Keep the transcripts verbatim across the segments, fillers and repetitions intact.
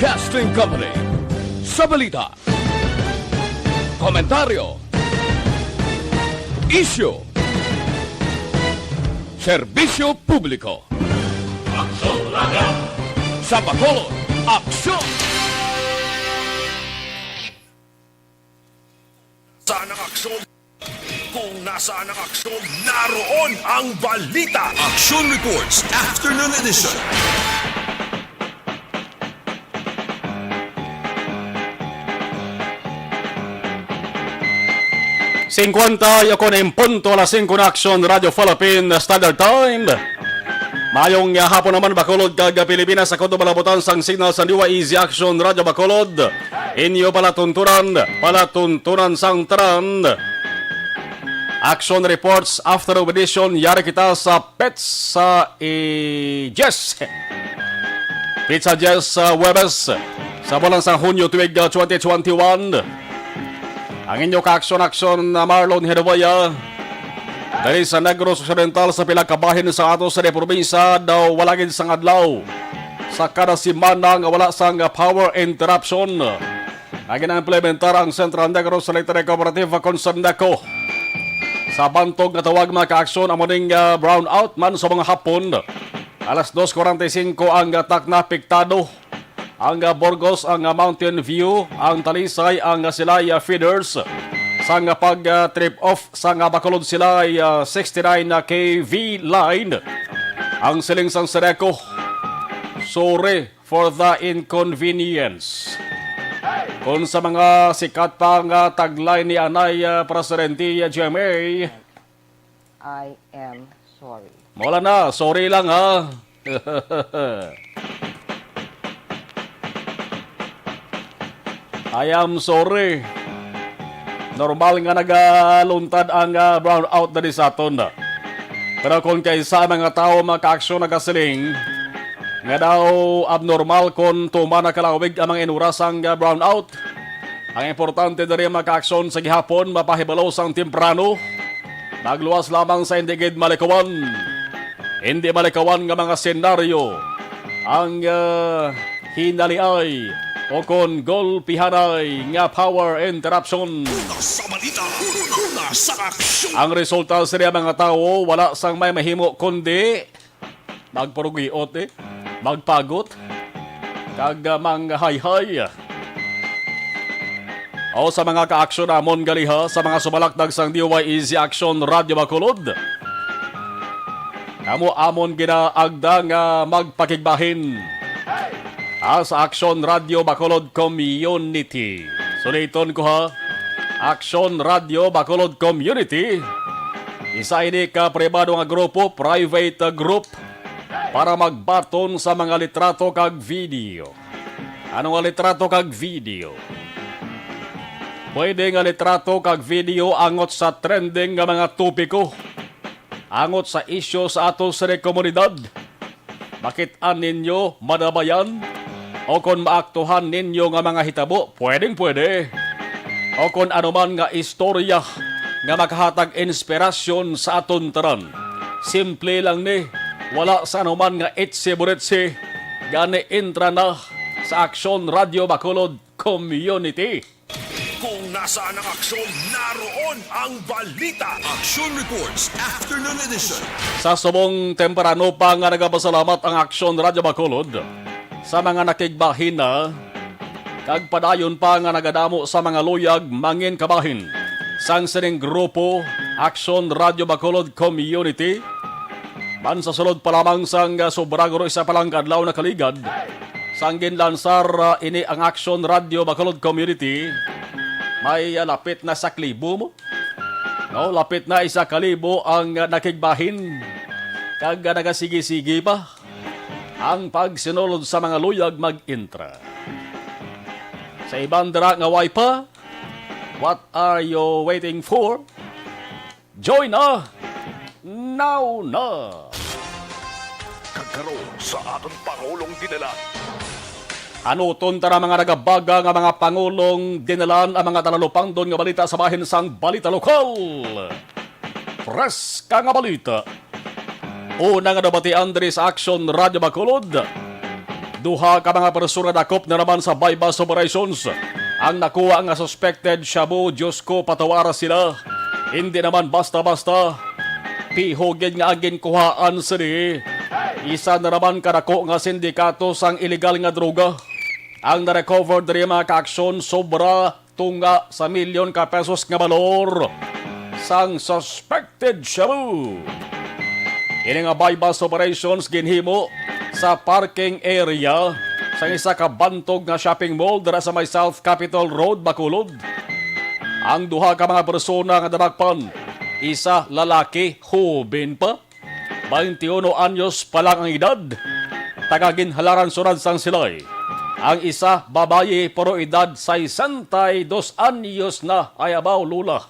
Broadcasting Company. Sa balita, komentaryo, isyu, serbisyo publiko. Aksyon Radio. Sa Bacolod, aksyon! Saan ang aksyon? Kung nasaan ang aksyon, naroon ang balita. Action Reports, Afternoon Edition. Singkwenta ya kon en punto, alas singko na, Aksyon Radio Philippine Standard Time. Mayong, ah, hapon naman, Bacolod kag Pilipinas, sa kutob nga palabutan sang signal sa D Y E Z Action Radio Bacolod. Inyo palatuntunan, palatuntunan sang tanan. Action Reports Afternoon Edition, yari kita sa Pets sa i-, Jess. Pizza Jess sa Huwebes, sa bulan sang Hunyo, tuig, ah, twenty twenty-one. Ang inyo ka-aksyon-aksyon na Marlon Herboya, dali sa Negros Occidental, sa pila ka bahin sa ato sa probinsya, daw wala gid sang adlaw sa kada semana nga wala sang power interruption nga gina-implementar ang Central Negros Electric Cooperative o kon Sendeco. Sa bantog nga tawag, mga kaaksyon, amo ning, ah, brownout man sa mga hapon. Alas dos cuarenta y cinco ang, ah, takna, apektado ang, ah, Burgos, ang, ah, Mountain View, ang Talisay, ang, ah, Silay, ah, feeders. Sang, ah, pag, ah, trip off sang, ah, Bacolod Silay, ah, sixty-nine K V line. Ang siling sang Sendeco, sorry for the inconvenience. Kung sa mga sikat pa nga taglay ni anay, ah, Presidente, ah, G M A, I am sorry. Mawala na, sorry lang, ha. I am sorry. Normal nga nagaluntad ang, ah, brownout diri sa aton. Pero kung kaisa ang mga tawo, mga kaaksyon, nagasiling nga daw abnormal kung tuman na kalawig ang mga inuras ang, ah, brownout, ang importante diri, mga kaaksyon, sa gihapon mapahibalo sang temprano. Magluwas lamang sa hindi gid malikawan, hindi malikawan nga mga senaryo ang, ah, hinaliay o kon gulpihanay nga power interruption. Una sa balita, una sa aksyon. Ang resulta sini, mga tawo, wala sang may mahimo kundi magpurugiot, eh, magpagot, kag, ah, manghayhay. O sa mga kaaksyon namon gali, ha, sa mga sumalakdag sang D Y E Z Action Radio Bacolod, kamo amon ginaagda nga magpakigbahin, ah, sa Action Radio Bacolod Community. Suliton ko, ha, Action Radio Bacolod Community. Isa ini ka pribado nga grupo, private group, para magbaton sa mga litrato kag video. Ano nga litrato kag video? Pwede nga litrato kag video angot sa trending nga mga topiko, angot sa isyu sa ato sa komunidad. Makit-an ninyo, madabayan, o kon maaktuhan ninyo nga mga hitabo, pwedeng-pwede. O kon anuman nga istorya nga makahatag inspirasyon sa aton tanan. Simple lang ni, wala sa anuman nga itsi-buritsi, gani entra na sa Aksyon Radio Bacolod Community. Kung nasaan ang aksyon, naroon ang balita. Action Reports, Afternoon Edition. Sa subong temprano pa nga nagapasalamat ang Aksyon Radio Bacolod sa mga nakigbahin na, kag padayon pa nga nagadamo sa mga luyag mangin kabahin sang sining grupo, Action Radio Bacolod Community, man sa sulod pa lamang sang, ah, sobra guro isa pa lang ka adlaw nakaligad sang ginlansar, ah, ini ang Action Radio Bacolod Community, may, ah, lapit na sa klibo mo. No, lapit na isa ka libo ang, ah, nakigbahin, kag, ah, nagasigi-sigi pa ang pagsinulod sa mga luyag mag-intra. Sa iban dira nga way pa, what are you waiting for? Join na! Now na! Kag karon sa aton Pangulong Dinalan. Anuton ta na, mga nagabaga nga mga Pangulong Dinalan, ang mga talalupangdon nga balita sa bahin sang balita lokal. Preska nga balita. Una nga nabatian diri sa Action Radio Bacolod. Duha ka mga persona dakop na naman sa buy-bust operations. Ang nakuha nga suspected shabu, Diyos ko, patawara sila. Hindi naman basta-basta. Piho gid nga ang ginkuhaan sini. Isa na naman kadako nga sindikato sang iligal nga droga. Ang na-recover diri, mga kaaksyon, sobra tunga sa milyon ka pesos nga balor sang suspected shabu. Ini nga buy-bust operations ginhimo sa parking area sang isa ka bantog nga shopping mall dira sa may South Capitol Road, Bacolod. Ang duha ka mga persona nga nadakpan, isa lalaki, hoben pa, twenty-one anyos pa lang ang edad, taga Ginhalaran, Sud-an sang Silay. Ang isa, babayi, pero edad sesenta y dos anyos na, ay abaw, lula.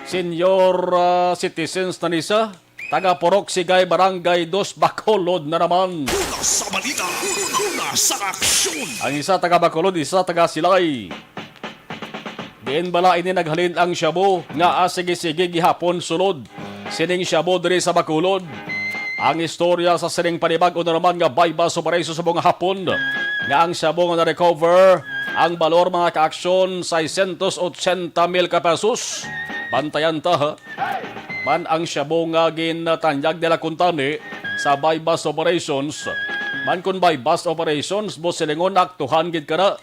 Senior, ah, citizens na ni siya, taga Purok Sigay, Barangay Dos, Bacolod na naman. Una sa balita, una sa aksyon. Ang isa taga Bacolod, isa taga Silay. Diin bala ini naghalin ang shabu nga asigi-sige gihapon sulod sining shabu diri sa Bacolod? Ang istorya sa sining panibag-o na naman nga buy-bust operation subong nga hapon, nga ang shabu nga na-recover, ang balor, mga kaaksyon, seiscientos ochenta mil ka pesos. Bantayan ta, ha? Man ang shabu nga ginatanyag nila kuntani sa buy-bust operations. Man kon buy-bust operations, mo silingon, aktuhan gid ka na.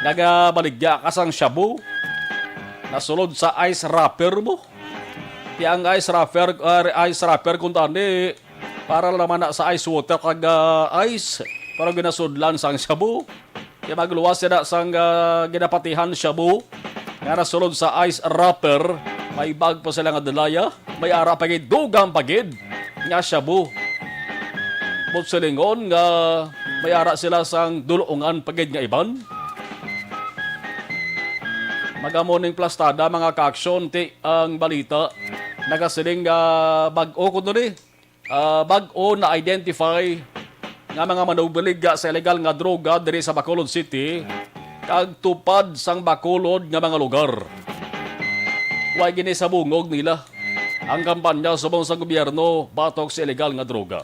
Nagabaligya ka sang shabu. Nasulod sa ice wrapper mo. Ti ang ice wrapper, ah, ice wrapper kuntani, para naman na sa ice water kag, ah, ice. Pero ginasudlan sang shabu. Kaya magluwas sila sang, ah, ginapatihan shabu nga nasulod sa ice wrapper. May bag pa sila nga dalaya. May ara pa gid, dugang pa gid nga shabu. Buot silingon nga may ara sila sang dulungan pa gid nga iban. Magamo ning plastada, mga kaaksyon, ti ang balita. Nagasiling nga bag-o ko diri. Ah, bag-o na-identify nga mga manubaligya sa illegal nga droga diri sa Bacolod City kag tupad sang Bacolod nga mga lugar. Way gini sa bungog nila ang kampanya subong sa gobyerno batok sa illegal nga droga.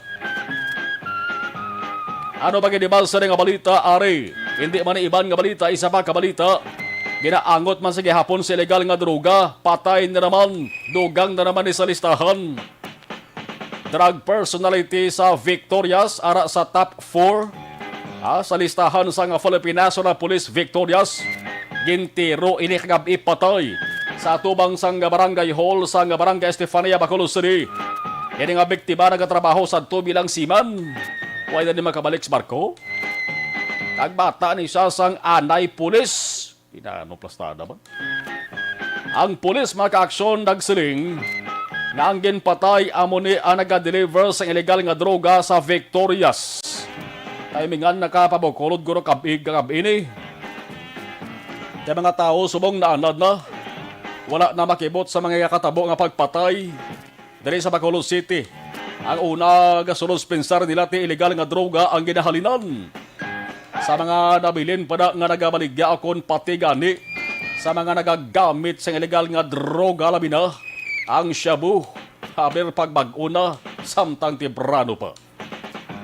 Ano ba gid iban sa nga balita, ari? Hindi man ni iban nga balita, isa pa ka balita. Ginaangot man sa gihapon sa illegal nga droga, patay na naman, dugang na naman ni sa listahan. Drug personality sa Victorias, ara sa top four, ah, sa listahan sang Philippine National Police Victorias. Gintiro ini kagab-i, patay sa atubang sang barangay hall sang Barangay Estefania, Bacolod City. Ini nga biktima nagatrabaho sadto bilang seaman. Way na ni makabalik sa barko. Kag bata ni siya sang anay pulis. Pinano plastada ba? Ang pulis, mga kaaksyon, nagsiling nga ang ginpatay amo ni ang naga-deliver sa illegal nga droga sa Victorias. Timingan, nakapabukulod guro kab-ig kagab-i ni. Kay mga tawo subong naanad na, wala na makibot sa mga katabo nga pagpatay diri sa Bacolod City. Ang una, gasulod sa pensar nila ti illegal nga droga ang ginahalinan. Sa mga nabilin pa na nga nagabaligya, akon pati gani sa mga nagagamit sang illegal nga droga, labi na ang shabu. Haber pagbag-o na, samtang temprano pa.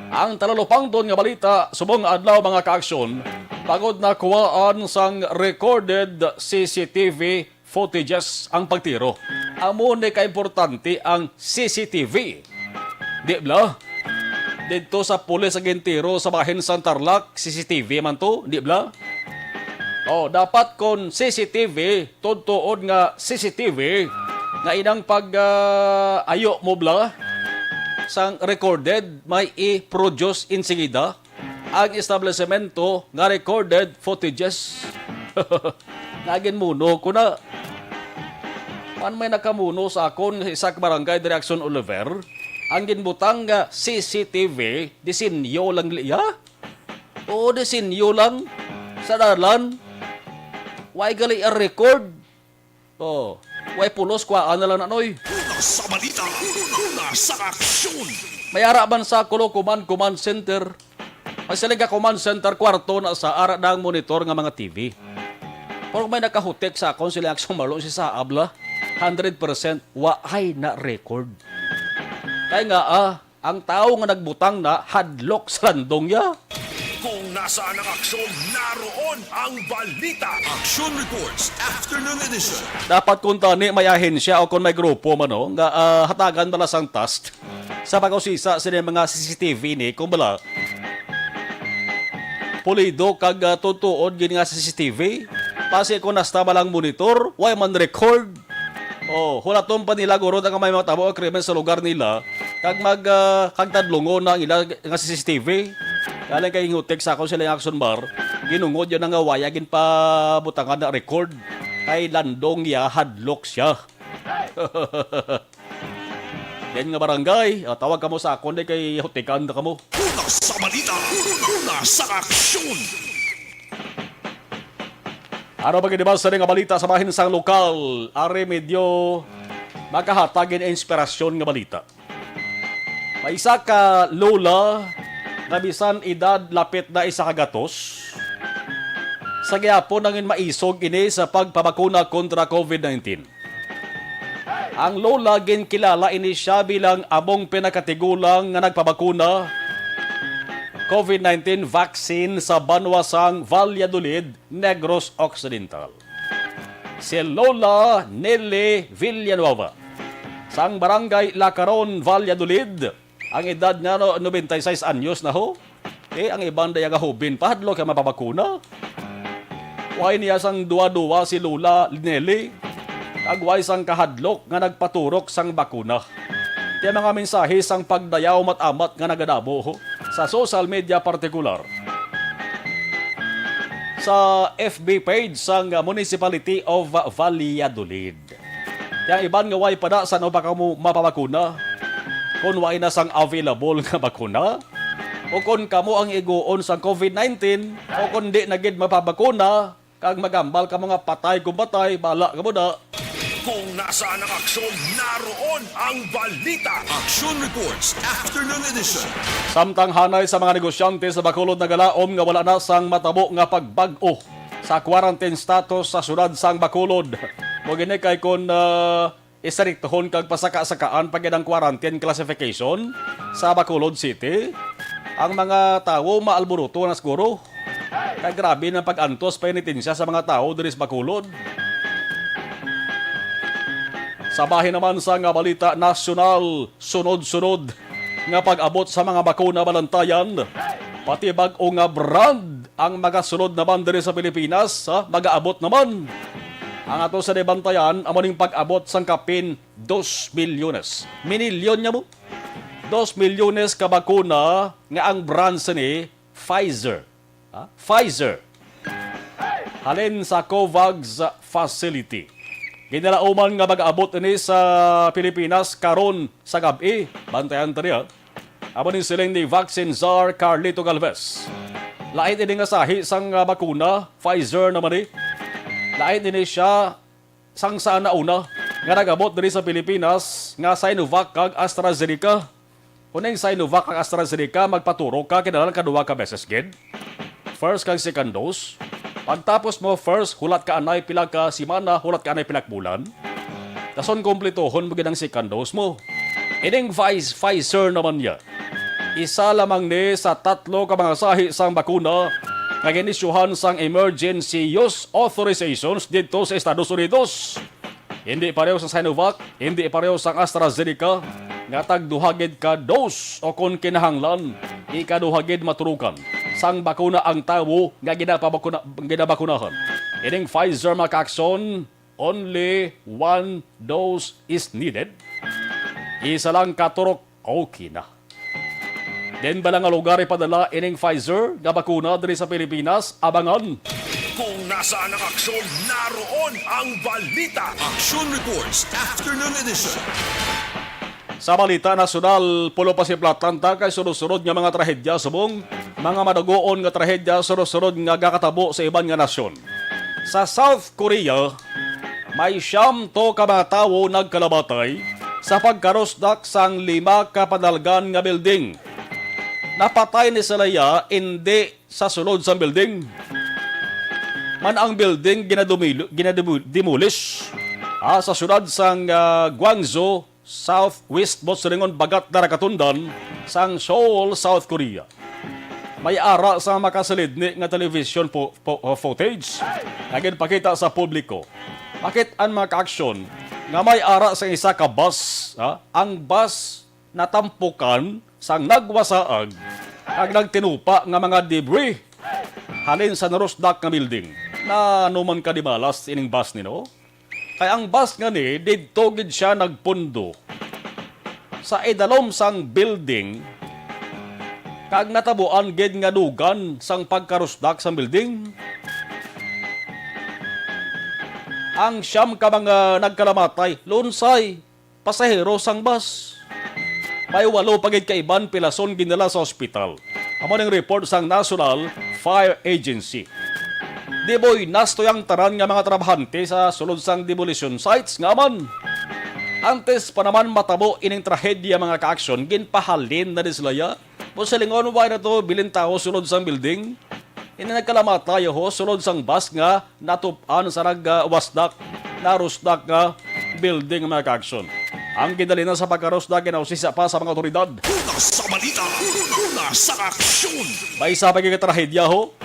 Ang talalupangton nga balita subong adlaw, mga kaaksyon, bangod nakuhaan sang recorded C C T V footages ang pagtiro. Amo ni kaimportante ang C C T V. Di bala? Didto sa pulis ang gintiro sa bahin sang Tarlac, C C T V man to, di bala? Oh, dapat kon C C T V, totoo nga C C T V, nga inang pag, ah, ayo mo bala sang recorded, may i-produce insigida ang establisemento nga recorded footages. Nga ginmuno ko na. Man may nakamuno sa akon nga isa ka barangay, Direction Oliver, ang ginbutang nga C C T V, disenyo lang liya. Oo, disenyo lang sa dalan. Way gali ang record. Oh, way pulos, kuhaan na lang na, noy. Una sa balita, una sa aksyon. May ara man sa Kulo Command, Command Center. May sila ka command center, kwarto na sa ara na ang monitor nga mga T V. Pero may nakahutik sa akon sila aksyon malo si Saab la. Hundred percent wa ay na record. Kay nga, ah, Ang tawo nga nagbutang na hadlok sa landong niya. Kung nasaan ang aksyon, naroon ang balita. Action Reports, Afternoon Edition. Dapat kung tani may ahensya o kung may grupo man, no, nga, ah, hatagan bala sang task sa pag-usisa sini mga C C T V ni kung bala pulido kag, ah, tutuod gid nga C C T V. Pasi kung nasta ba lang monitor, way man record. Oh, hulaton pa nila guro nga may matabo ang krimen sa lugar nila kag mag, ah, kag tadlungon na ang ila nga C C T V. Galing kay hingutik sa akon sila yung action bar, ginungod yun nga waya ginpabutangan na record kay landong ya hadlok siya. Yan nga barangay, ah, tawag kamo sa akon di kay hutikan na kamo. Una sa balita, una sa aksyon. Ano ba gid ba sa nga balita sa bahin sang lokal? Ari medyo makahatag gid inspirasyon nga balita. May isa ka lola nga bisan edad lapit na isa ka gatos, sa gihapon nangin maisog ini sa pagpabakuna kontra COVID nineteen. Ang lola, ginkilala ini siya bilang among pinakatigulang nga nagpabakuna COVID nineteen vaccine sa banwa sang Valladolid, Negros Occidental. Si Lola Nelly Villanueva, sang Barangay Lacaron, Valladolid, ang edad niya, no, nobenta y seis anyos na ho. Eh, ang iban daya nga hubin pa, hadlok kay mapabakuna. Way niya sang duwa-duwa si Lola Nelly, kag way sang kahadlok nga nagpaturok sang bakuna. Kay mga mensahe sang pagdayaw mat-amat nga nagadamo ho sa social media, partikular sa F B page sang Municipality of Valladolid. Kay ang iban nga way pa da, san-o pa kamo mapabakuna? Kon way na sang available nga bakuna? O kon kamo ang iguon sang COVID nineteen, o kon di na gid mapabakuna, kag magambal kamo nga patay kung patay, bala kamo na. Kung nasaan ang aksyon, naroon ang balita. Action Reports, Afternoon Edition. Samtang hanay sa mga negosyante sa Bacolod nagalaom nga wala na sang matabo nga pagbag-o sa quarantine status sa siyudad sang Bacolod. Mo gini kay kon, ah, istriktohon kag pasaka-sakaan pa gid ang quarantine classification sa Bacolod City, ang mga tawo maalburuto na siguro. Kay grabe na pag-antos penitensya sa mga tawo diri sa Bacolod. Sa bahin naman sa nga balita nasyonal, sunod-sunod nga pag-abot sa mga bakuna balantayan, pati bag-o nga brand ang magasulod naman diri sa Pilipinas, ha, magaabot naman. Ang ato sa dibantayan, amo ning pag-abot sang kapin dos milyones. Minilyon niya mo? Dos milyones ka bakuna nga ang brand sini Pfizer. Ha? Pfizer. Halin sa COVAX facility. Ginalauman nga mag-abot ini sa Pilipinas karon sa gab-i. Bantayan ta niya. Amo ning siling ni Vaccine Czar Carlito Galvez. Lain ini nga sahi sang, ah, bakuna, Pfizer naman ni. Lain ini siya sang sa nauna nga nag-abot diri sa Pilipinas nga Sinovac kag AstraZeneca. Kung ang Sinovac kag AstraZeneca, magpaturok ka, kinahanglan ka duha ka beses gid. First kag second dose. Pagtapos mo first, hulat ka anay pila ka semana, hulat ka anay pila ka bulan. Dason kumplituhon mo gid ang second dose mo. Ining Pfiz-, Pfizer naman niya, isa lamang ni sa tatlo ka mga sahi sang bakuna nga ginisyuhan sang emergency use authorizations didto sa Estados Unidos. Hindi pareho sa Sinovac, hindi pareho sa AstraZeneca, nga tagduha gid ka dose o kon kinahanglan, ikaduha gid maturukan sang bakuna ang tawo nga ginapabakuna-, ginabakunahan. Ining Pfizer, mga ka-aksyon, only one dose is needed. Isa lang ka turok, okay na. Din bala nga lugar ipadala ining Pfizer nga bakuna diri sa Pilipinas? Abangan. Kung nasaan ang aksyon, naroon ang balita. Action Reports, Afternoon Edition. Sa balita nasyonal, pulo pa si Platan ta kay sunod-sunod nga mga trahedya subong mga madugoon nga trahedya sunod-sunod nga gakatabo sa iban nga nasyon. Sa South Korea, may siyam to ka mga tawo nagkalabatay sa pagkarusdak sang lima ka padalgan nga building. Napatay ni sila ya indi sa sulod sang building. Man ang building ginadumilo-, ginademu-, demolish, ah, sa siyudad sang, ah, Guangzhou, southwest, buot silingon, bagat na nakatundan sang Seoul, South Korea. May ara sa makasilidni nga television po, po, uh, footage nga ginpakita sa publiko. Makit-an, mga ka-aksyon, nga may ara sa isa ka bus, ha? Ang bus natampukan sang nagwasaag kag nagtinupa nga mga debris halin sa narusdak nga building. Nanuman ka di malas ining bus ni, no? Kay ang bus nga ni, didto gid siya nagpundo sa idalom sang building, kag natabuan gid nga dugan sang pagkarusdak sang building. Ang siyam ka mga nagkalamatay, lunsay, pasahero sang bus. May walo pa gid ka iban pilason ginala sa ospital. Amo ning report sang National Fire Agency. Diboy nastoy ang tanan nga mga trabahante sa sulod sang demolition sites nga man. Antes pa naman matabo ining trahedya, mga ka-aksyon, ginpahalin na ni sila ya. Buot silingon, way na to bilin tawo sulod sang building. Ini nagkalamatay ho sulod sang bus nga natupan sa nagwasdak, narusdak nga building, mga ka-aksyon. Ang gidali na sa pagkarusdak ginausisa pa sa mga otoridad. Una sa balita, una sa aksyon. May isa pa gid ka trahedya ho.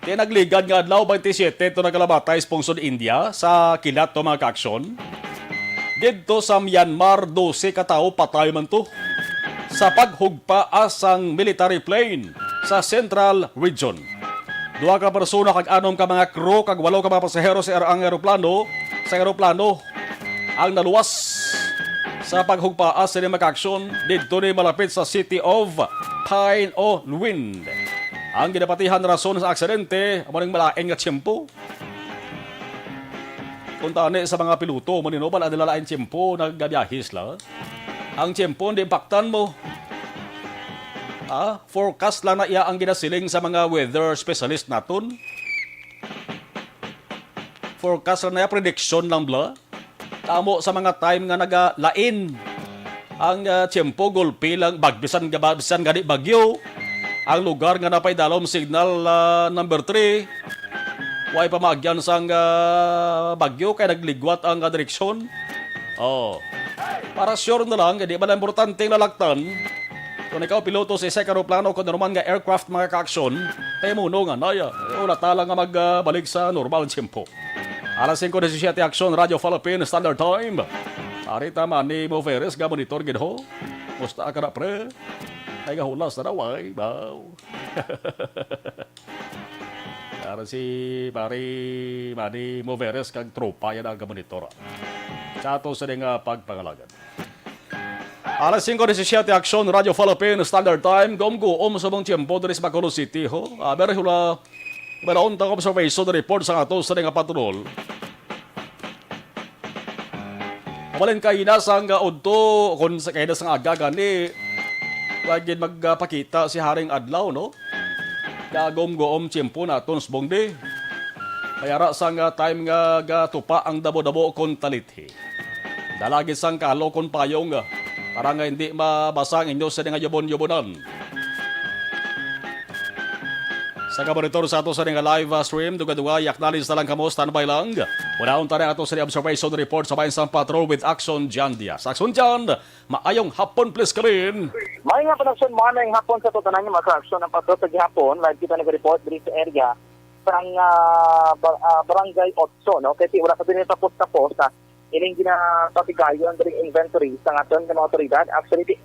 Kay nagligad nga adlaw, twenty-seven to nagkalamatay sa pungsod India sa kilat to, mga ka-aksyon. Didto sa Myanmar, dose ka tawo patay man to sa paghugpa sang military plane sa Central Region. Duha ka persona kag anom ka mga crew kag walo ka mga pasahero sa er-, ang eroplano, sa eroplano ang naluwas sa paghugpaa sini, mga ka-aksyon, didto ni malapit sa city of Pine o Lwin. Ang ginapatihan rason sa aksidente amo ning malain nga tiyempo. Kung tani sa mga piloto, manino ba na nila lain tiyempo nagabiyahe sila? Ang tiyempo hindi impaktan mo. Ah, forecast lang na iya ang ginasiling sa mga weather specialist naton. Forecast lang na iya, prediction lang bala. Tamo sa mga time nga nagalain ang, ah, tiyempo, gulpi lang, bag-, bisan ga-, bisan gani bagyo. Ang lugar nga napaidalom signal, ah, number three, way pa maagyan sang, ah, bagyo kay nagligwat ang, ah, direksyon. Oh. Para sure na lang, di ba na importante ang lalaktan? Kung ikaw piloto sa isa ka eroplano, kung ano man nga aircraft, mga ka-aksyon, kay muno nga na, ya. Wala ta lang nga magbalik sa normal nga tiyempo. Alas singko disisiyete, Aksyon, Radyo Philippine Standard Time. Ari ta man ni Moveres, ga monitor gid ho. Musta ka na, pre? Ay, gahulas na daw, ay. Wow. Para si Pare Manny Moveres kag tropa yan ang monitor. Sa ato sa nga pagpangalagan. Alas singko disisiyete, Aksyon, Radyo Philippine Standard Time, gumguom sa mong tiyempo diri sa Bacolod City, ho. Ah, very hula, meron tang observation report sa ato sa nga patrol. Mabalin kay na sang udto, kung sa kay na sang aga gani, wa gid magpakita si Haring Adlaw, no? Gagom-gom tiyempo naton subong di. May ara sang, ah, time nga gatupa ang dabo-dabo kon talithi. Dala gid sang kalo kon payong, ah, para nga hindi mabasa ang inyo sa nga yubon-yubonan. Sa kabaritor sa ato sa nga live, ah, stream, duga-duga, yaknalis na lang kamo, standby lang. Unahon ta na ato sa observation report sa bayan sang patrol with Action John Diaz. Action John, maayong hapon, please come in. May nga production mo, may hapon sa tutanan yung mga action ng patrol sa gihapon. Live kita nag-report diri sa area sang, ah, bar-, ah, Barangay Otso, no? Kasi wala pa din yung tapos-tapos, ah, ining ginapatigayon diri inventory sa aton nga mga otoridad. Actually, di,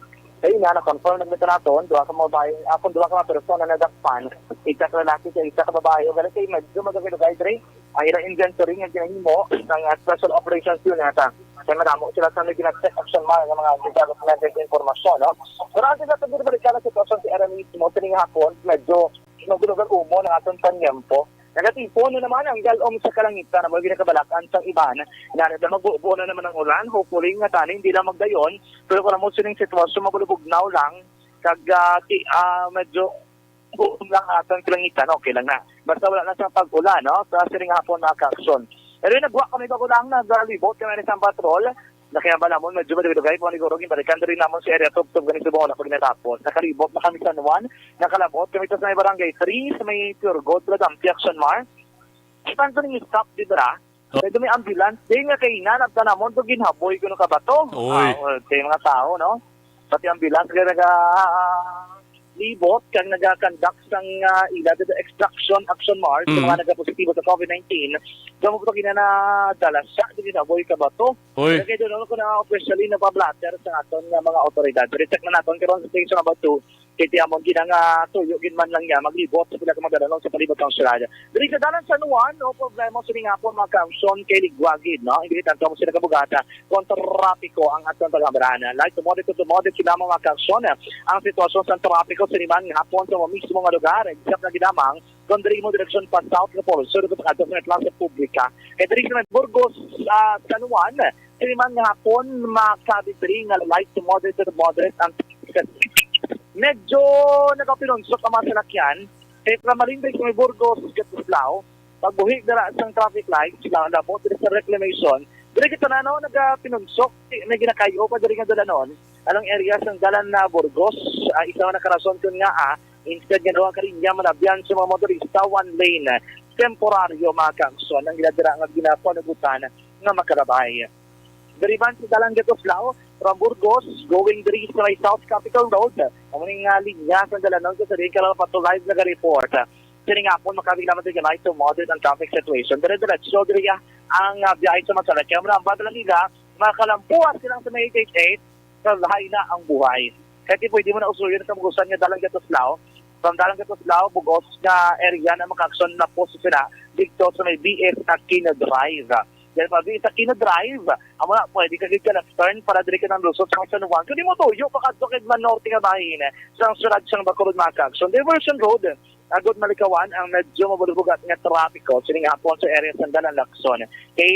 kayo nga, na-confirm nagmita naton, duha ka mga babae, ah, kung duha ka mga persona na nadakpan, isa ka lalaki sa isa ka babae, o ganun kay medyo magagay-dugay diri ang ilang inventory nga ginahimo ng, ah, special operations unit, ah. Kaya madamo sila sa may ginag-check action man ng mga development and informasyon, no? Pero ang sila sa binabalikan ang sitwasyon sa area mismo, sining hapon, medyo magulo-gulo mo ng atong panyempo. Nagatipon na naman ang galom sa kalangitan na may ginakabalakan sang iban. Narita magbubo na naman ang ulan. Hopefully nga tani hindi lang magdayon. Pero kung mo sining sitwasyon, magulubugnaw lang. Kag, ah, ti, ah, medyo buom lang atong kalangitan. Okay lang na. Basta wala na sa pag-ulan, no? Sa sining hapon, mga ka-aksyon. Pero yung nagwa kami bago lang, nagalibot kami sa patrol. Nakiyabalamon, medyo madugay-dugay po ni Gurog, yung balikan rin naman sa area tubtub ganito ba wala pag natapos. Nakalibot na kami sa San Juan, nakalabot kami sa may barangay three, sa may Pure Gold, Lagampi, Action Mar. Iban to ning stop, di ba? Kay may ambulance din nga kay hinanap na namon to ginhaboy kuno ka bato. Oy. Ah, okay, mga tao, no? Pati ambulance nga naga libot kag naga-conduct sang, ah, ila dito extraction action march sa Mm. mga nagapositibo sa COVID nineteen. Damo pa ginanadala siya, di ginaboy ka bato. Oy. Kaya doon ako na officially nagpa-blotter sa aton nga mga otoridad. Recheck na naton karon sa station about two. Kay ti amon ginang, ah, tuyo gid man lang niya maglibot sa pila ka mga dalan sa palibot ng syudad. Diri sa dalan San Juan, no problema sa ning hapon, mga ka-aksyon, kay ligwagid, no? Hindi tanto mo sila kabugata kung trapiko ang atong paghambaran. Light to moderate to moderate sila, mga ka-aksyon. Ang sitwasyon sa trapiko sa liman nga hapon sa mismo nga lugar, except na ginamang kung diri mo direksyon pa south nga Polo Sur, kung sa Plaza Publica. Kay diri sa may Burgos, ah, San Juan, sa liman nga hapon, makabit diri nga light to moderate to moderate ang traffic. Medyo nagapinunso ka mga salakyan. Kay Pramalindres, may Burgos, Katuslao, pagbuhi dira sang traffic lights, lang labot diri sa reclamation. Diri kita na, no, nagapinunsok, may ginakayo pa diri nga dalanon. Anong area sang dalan na Burgos? Ah, isa nga nakarason kun nga, ah, instead nga duha ka linya, malabyan sa mga motorista, one lane. Temporaryo, mga kangson, ang ginadira nga ginapanugutan nga makalabay. Diri man sa dalan Gatuslao, from Burgos, going diri sa may South Capitol Road, ang mga linya sa dalanon sa Sarin Kalapatulay naga-report. Kini nga hapon, makabig naman din light to moderate ang traffic situation. Dire-diretso diri, ah, ang, ah, biyahe sa Manzanares. Kaya mo na ang banda nila, makalampuas silang sa may eight eight eight, sa lahay na ang buhay. Kaya di pwede mo na usuyin sa magusan nga dalang Gatuslao. From dalang Gatuslao, bugos nga area na makakson na po sila dito sa may B S Aquino Drive. Dahil pa B S Aquino Drive, amo na, pwede ka gid ka left turn para diri ka nang lusot sa San Juan. Kung di mo tuyo, pakadto kay man norte nga bahin, sa syudad sang Bacolod, mga kaaksyon. Diversion Road, agod malikawan ang medyo mabulbugat nga trapiko sining hapon sa area sang Dalan Lacson. Kay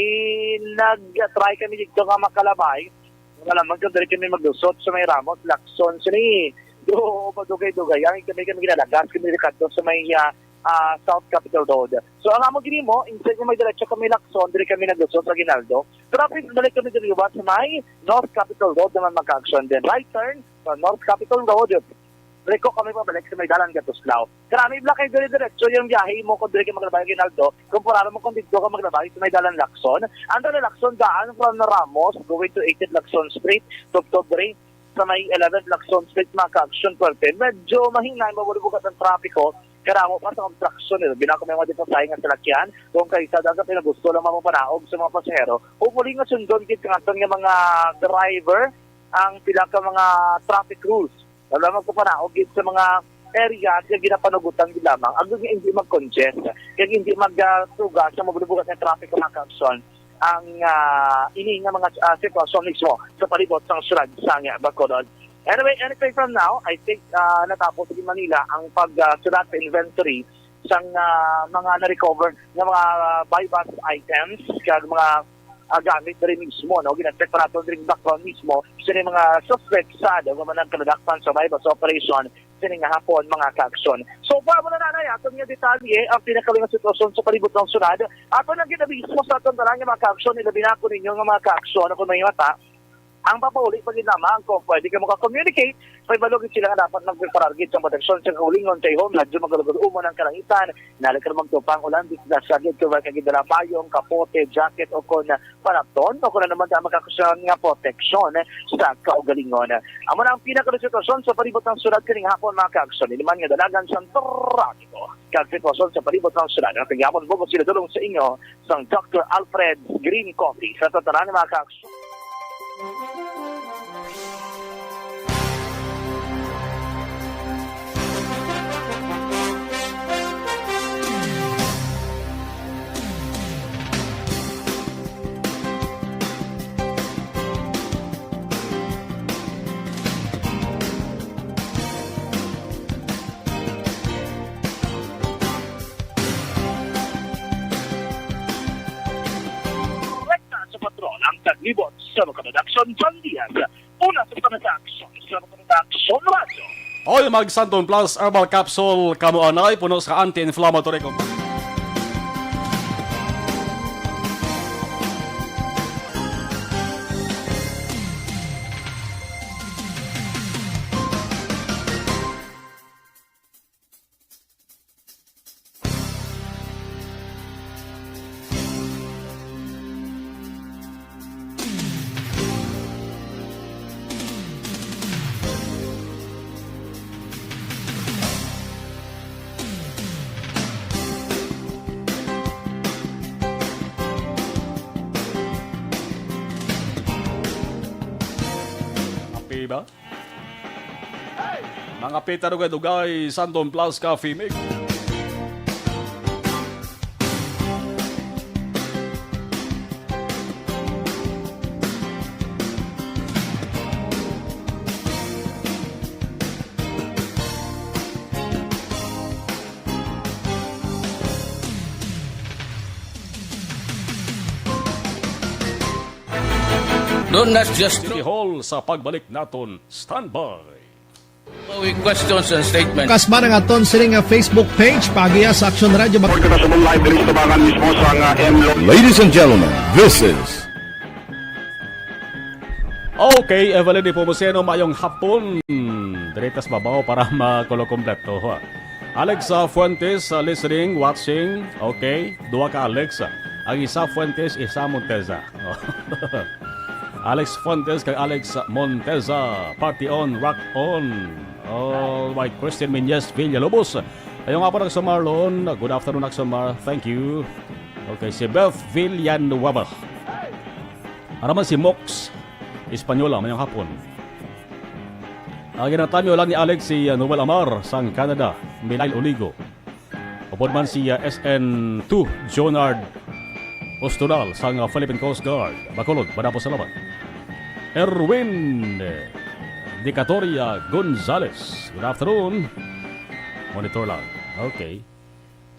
nag-try kami dito nga makalabay, wala man kung diri kami maglusot sa may Ramos Lacson sini. Do, madugay-dugay ang kami kami ginalagas kami kadto sa may, ah, ah, South Capitol Road. So ang amo ginimo, instead nga may diretso kami Lacson, diri kami naglusot sa Aguinaldo. Pero balik kami diri sa may North Capitol Road naman, mga kaaksyon, then right turn sa North Capitol Road. Reko kami pabalik sa may dalan Gatuslao. Karami bala kay dire-diretso yung biyahe mo kung dire ka maglabay Aguinaldo, kumpara mo kung dito ka maglabay sa may dalan Lacson. Ang dalan Lacson daan from Ramos going to eighteen Lacson Street, tubtob diri sa may eleventh Lacson Street, mga kaaksyon, pwerte. Medyo mahinay, mabulbugat ang trapiko. Karamo pa sa obstruction, eh. Binako may mga dipasay nga salakyan. Kung kaisa dagat, pinagusto lang mamang panaog sa mga pasahero. Hopefully nga sundon gid kanaton nga mga driver ang pila ka mga traffic rules. Wala magpapanaog gid sa mga area nga ginapanugutan gid lamang. Ang hindi mag-congest, kag hindi magtuga sa mabulbugat nga traffic, mga kaaksyon, ang, ah, ini nga mga, ah, sitwasyon mismo sa palibot sang syudad sang Bacolod. Anyway, anything from now, I think, ah, natapos sa Manila ang pagsulat sa inventory sang, ah, mga na-recover nga mga buy-bust items kag mga, ah, gamit diri mismo, no? Gina-check pa naton diri background mismo sa mga suspect sa daw man ang kalunakpan sa buy-bust operation sining nga hapon, mga kaaksyon. So, para mo na nanay, aton nga detalye ang pinakaling nga sitwasyon sa palibot ng syudad. Aton ang ginabiso sa aton tanan nga mga kaaksyon, ilabi na ako ninyo nga mga kaaksyon, kung may mata, ang papauli pa gid lamang kung pwede ka maka-communicate, may balog sila nga dapat magpreparar gid sa proteksyon sa kaulingon sa ihong radyo, magalugod umon ang kalangitan, nalagkar magtupang ulan, di na sa gid kung ka gid dala payong, kapote, jacket, o kon panapton, o kon ano man ang makakusyan nga proteksyon sa kaugalingon. Amo na ang pinaka sitwasyon sa palibot ng syudad kaning hapon, mga kaaksyon. Ini man nga dalagan sa trapiko kag sitwasyon sa palibot ng syudad. Ang tingapon po sila dulong sa inyo sang Doctor Alfred Green Coffee. Sa tatanan, mga kaaksyon. Rekta sa patron ang taglibot sa mga production John Diaz. Una sa mga aksyon sa mga production radyo. Oy, mag Santon Plus Herbal Capsule kamo anay, puno sa anti-inflammatory compound. Mga pita dugay-dugay, Santon Plus Coffee Mix. Don't let's just City Hall sa pagbalik naton. Standby. Following questions and statements. Kasma ang aton sining nga Facebook page, paagiha sa Aksyon Radio Bac- Report ka sa mong live diri sa Tabangan mismo sa nga M Lo- Ladies and gentlemen, this is Okay, Evelyn Nepomuceno, mayong hapon. Diri ta sa babaw para makulo kompleto, ha. Alex, uh, Fuentes, uh, listening, watching. Okay, duha ka Alex. Ang isa Fuentes, isa Monteza. Alex Fuentes kag Alex Monteza, party on, rock on. All right, Christian Menyes Villalobos. Ayong hapon, Aksyon Marlon. Good afternoon, Aksyon Mar. Thank you. Okay, si Beth Villanueva. Ara man si Mox Española, mayong hapon. Ang ginatamyo lang ni Alex si, uh, Noel Amar sang Canada, Milail Oligo. Upod man si, uh, S N two Jonard Ostonal sang, uh, Philippine Coast Guard, Bacolod, madamo salamat. Erwin, eh, Dicatoria Gonzales, good afternoon. Monitor lang. Okay.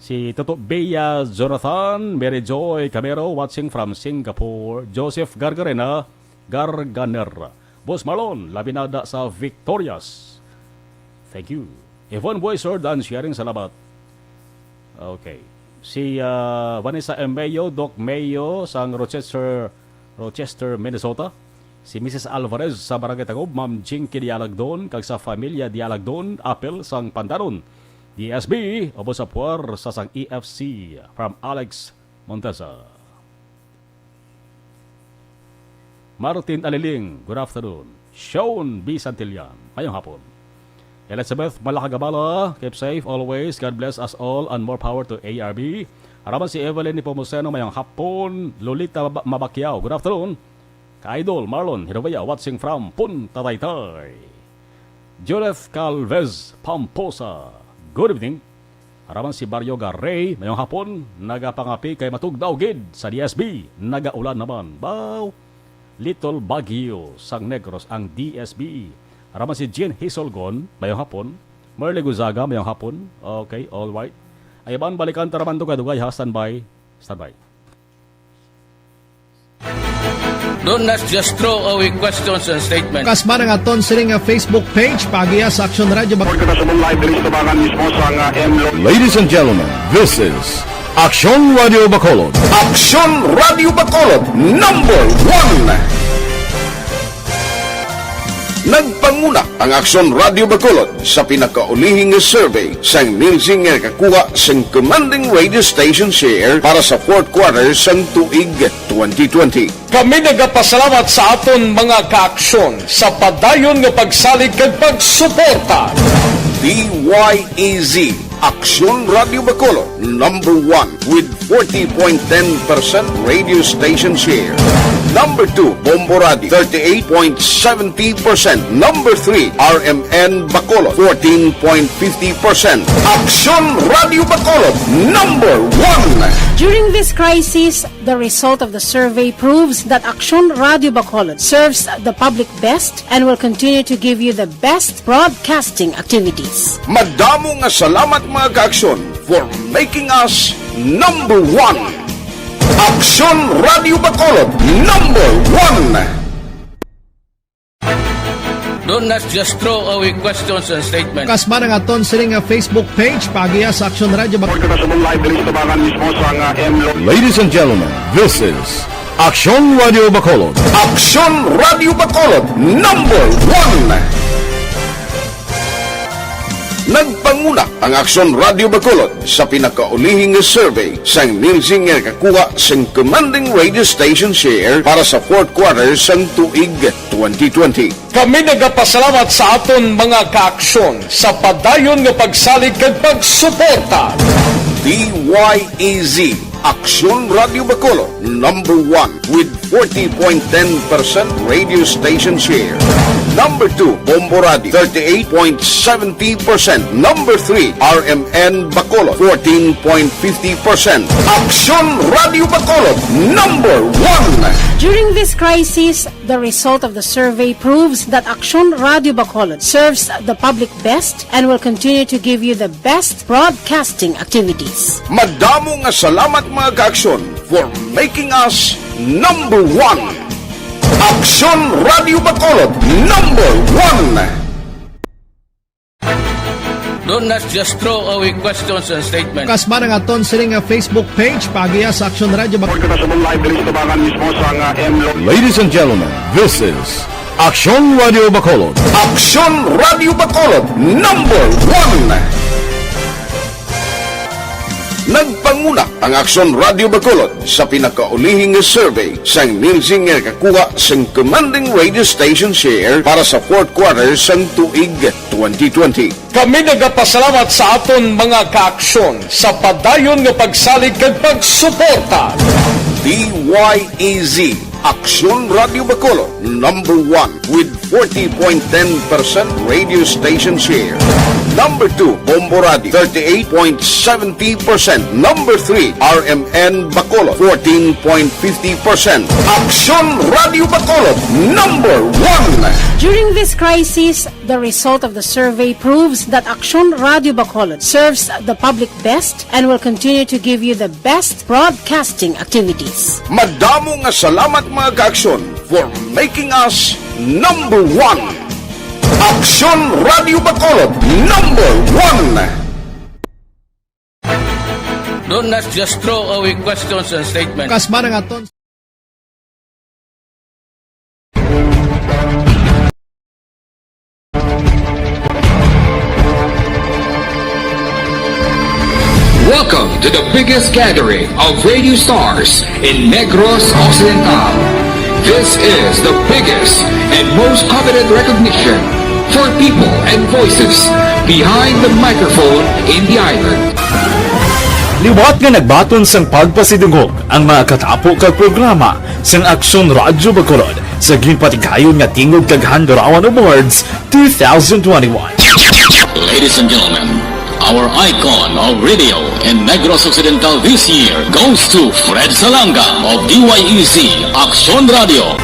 Si Toto Bea Jonathan, Mary Joy Camero, watching from Singapore. Joseph Gargarena, Garganer. Boss Marlon, labi na da sa Victorias. Thank you. Yvonne Boy, Sir Dan, sharing, salamat. Okay. Si, ah, Vanessa M. Mayo, Doc Mayo, sang Rochester, Rochester, Minnesota. Si Missus Alvarez sa Barangay Tagob, Ma'am Jinky Dialagdon, kag sa Familia Dialagdon, Apil sang Pandanon, D S B, ubos sa puwersa sang E F C, from Alex Montesa. Martin Aliling, good afternoon. Sean B. Santillan, mayong hapon. Elizabeth Malacagabala, keep safe always. God bless us all and more power to A R B. Araman si Evelyn Nepomuceno, mayong hapon. Lolita Mab-, Mabakiao, good afternoon. Ka-idol Marlon Hirovia, watching from Punta Taytay. Judith Calvez Pamposa, good evening. Araman si Barrio Garay, mayong hapon, nagapangapi kay matugnaw gid sa D S B, nagaulan naman. Baw, Little Baguio sang Negros ang D S B. Araman si Jean Hisolgon, mayong hapon. Merly Guzaga, mayong hapon. Okay, all right. Ay, iban, balikan ta raman dugay-dugay, ha? Standby. Standby. Don't let's just throw away questions and statements. Kasma ang aton sining nga Facebook page, paagiha sa Aksyon Radio Bac- Report ka sa mong live diri sa Tabangan mismo sa nga M Lo- Ladies and gentlemen, this is Aksyon Radio Bacolod. Aksyon Radio Bacolod, number one. Nagpanguna ang Aksyon Radio Bacolod sa pinakaulihi nga survey sang Nielsen nga nakakuha sang commanding radio station share para sa fourth quarter sang tuig twenty twenty. Kami nagapasalamat sa aton mga kaaksyon sa padayon nga pagsalig kag pagsuporta. D Y E Z, Aksyon Radio Bacolod, number one with forty point ten percent radio station share. Number two, Bombo Radio, thirty-eight point seventy percent. Number three, R M N Bacolod, fourteen point fifty percent. Aksyon Radio Bacolod, number one. During this crisis, the result of the survey proves that Aksyon Radio Bacolod serves the public best and will continue to give you the best broadcasting activities. Madamo nga salamat, mga kaaksyon, for making us number one. Aksyon Radio Bacolod, number one. Don't let's just throw away questions and statements. Kasma ang aton sining nga Facebook page, paagiha sa Aksyon Radio Bac- Report ka sa mong live diri sa Tabangan mismo sa nga M Lo- Ladies and gentlemen, this is Aksyon Radio Bacolod. Aksyon Radio Bacolod, number one. Nagpanguna ang Aksyon Radio Bacolod sa pinakaulihi nga survey sang Nielsen nga nakakuha sang commanding radio station share para sa fourth quarter sang tuig twenty twenty. Kami nagapasalamat sa aton mga kaaksyon sa padayon nga pagsalig kag pagsuporta. D Y E Z, Aksyon Radio Bacolod, number one with forty point ten percent radio station share. Number two, Bombo Radio, thirty-eight point seventy percent. Number three, R M N Bacolod, fourteen point fifty percent. Aksyon Radio Bacolod, number one. During this crisis, the result of the survey proves that Aksyon Radio Bacolod serves the public best and will continue to give you the best broadcasting activities. Madamo nga salamat, mga ka-Aksyon, for making us number one. Aksyon Radio Bacolod, number one. Don't not just throw away questions and statements. Kasmara nga aton sini nga Facebook page, paagiha sa Aksyon Radio Bacolod. Report kita sa live diri sa tubangan mismo sa, ah, M Lo- Ladies and gentlemen, this is Aksyon Radio Bacolod. Aksyon Radio Bacolod, number one. Nagpanguna ang Aksyon Radio Bacolod sa pinakaulihi nga survey sang Nielsen nga nakakuha sang commanding radio station share para sa fourth quarter sang tuig twenty twenty. Kami nagapasalamat sa aton mga ka-Aksyon sa padayon nga pagsalig kag pagsuporta. D Y E Z, Aksyon Radio Bacolod, number one with forty point ten percent radio station share. Number two, Bombo Radio, thirty-eight point seventy percent. Number three, R M N Bacolod, fourteen point fifty percent. Aksyon Radio Bacolod, number one. During this crisis, the result of the survey proves that Aksyon Radio Bacolod serves the public best and will continue to give you the best broadcasting activities. Madamo nga salamat, mga ka-Aksyon, for making us number one. Aksyon Radio Bacolod, number one. Don't not just throw away questions and statements. Kasmara nga aton. Welcome to the biggest gathering of radio stars in Negros Occidental. This is the biggest and most coveted recognition for people and voices behind the microphone in the island. Liwat nga nagbaton sang pagpasidungog ang mga katapo kag programa sang Aksyon Radyo Bacolod sa ginpatigayon nga Tingog kag Handurawan Awards two thousand twenty-one. Ladies and gentlemen, our icon of radio in Negros Occidental this year goes to Fred Salanga of D Y E Z Aksyon Radio.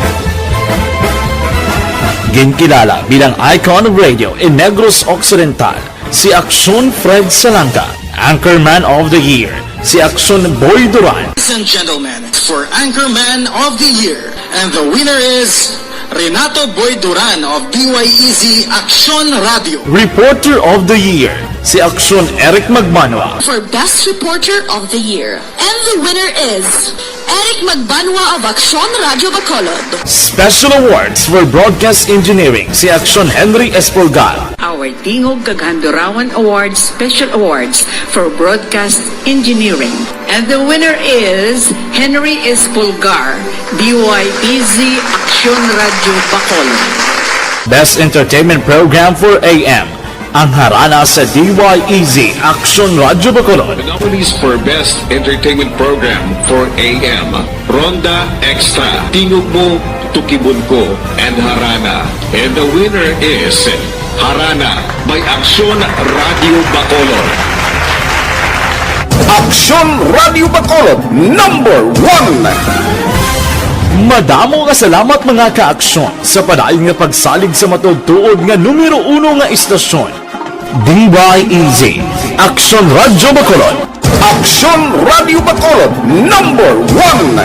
Ginkilala bilang icon of radio in Negros Occidental si Aksyon Fred Salanga, Anchorman of the Year si Aksyon Boy Duran. Ladies and gentlemen, for Anchorman of the Year, and the winner is Renato Boy Duran of D Y E Z Aksyon Radio. Reporter of the Year si Aksyon Eric Magbanwa. For Best Reporter of the Year, and the winner is Eric Magbanwa of Aksyon Radio Bacolod. Special Awards for Broadcast Engineering si Aksyon Henry Espolgar. Our Tingog kag Handurawan Awards Special Awards for Broadcast Engineering. And the winner is Henry Espolgar, D Y E Z Aksyon Radio Bacolod. Best Entertainment Program for A M, Ang Harana sa D Y E Z Aksyon Radio Bacolod. The nominees for Best Entertainment Program for A M, Ronda Extra, Tingog Mo, Tukibon Ko, and Harana. And the winner is Harana by Aksyon Radio Bacolod. Aksyon Radio Bacolod, number one. Madamo nga salamat, mga ka-Aksyon, sa padayon nga pagsalig sa matuod-tuod nga numero uno nga istasyon, D Y E Z, Aksyon Radio Bacolod. Aksyon Radio Bacolod, number one.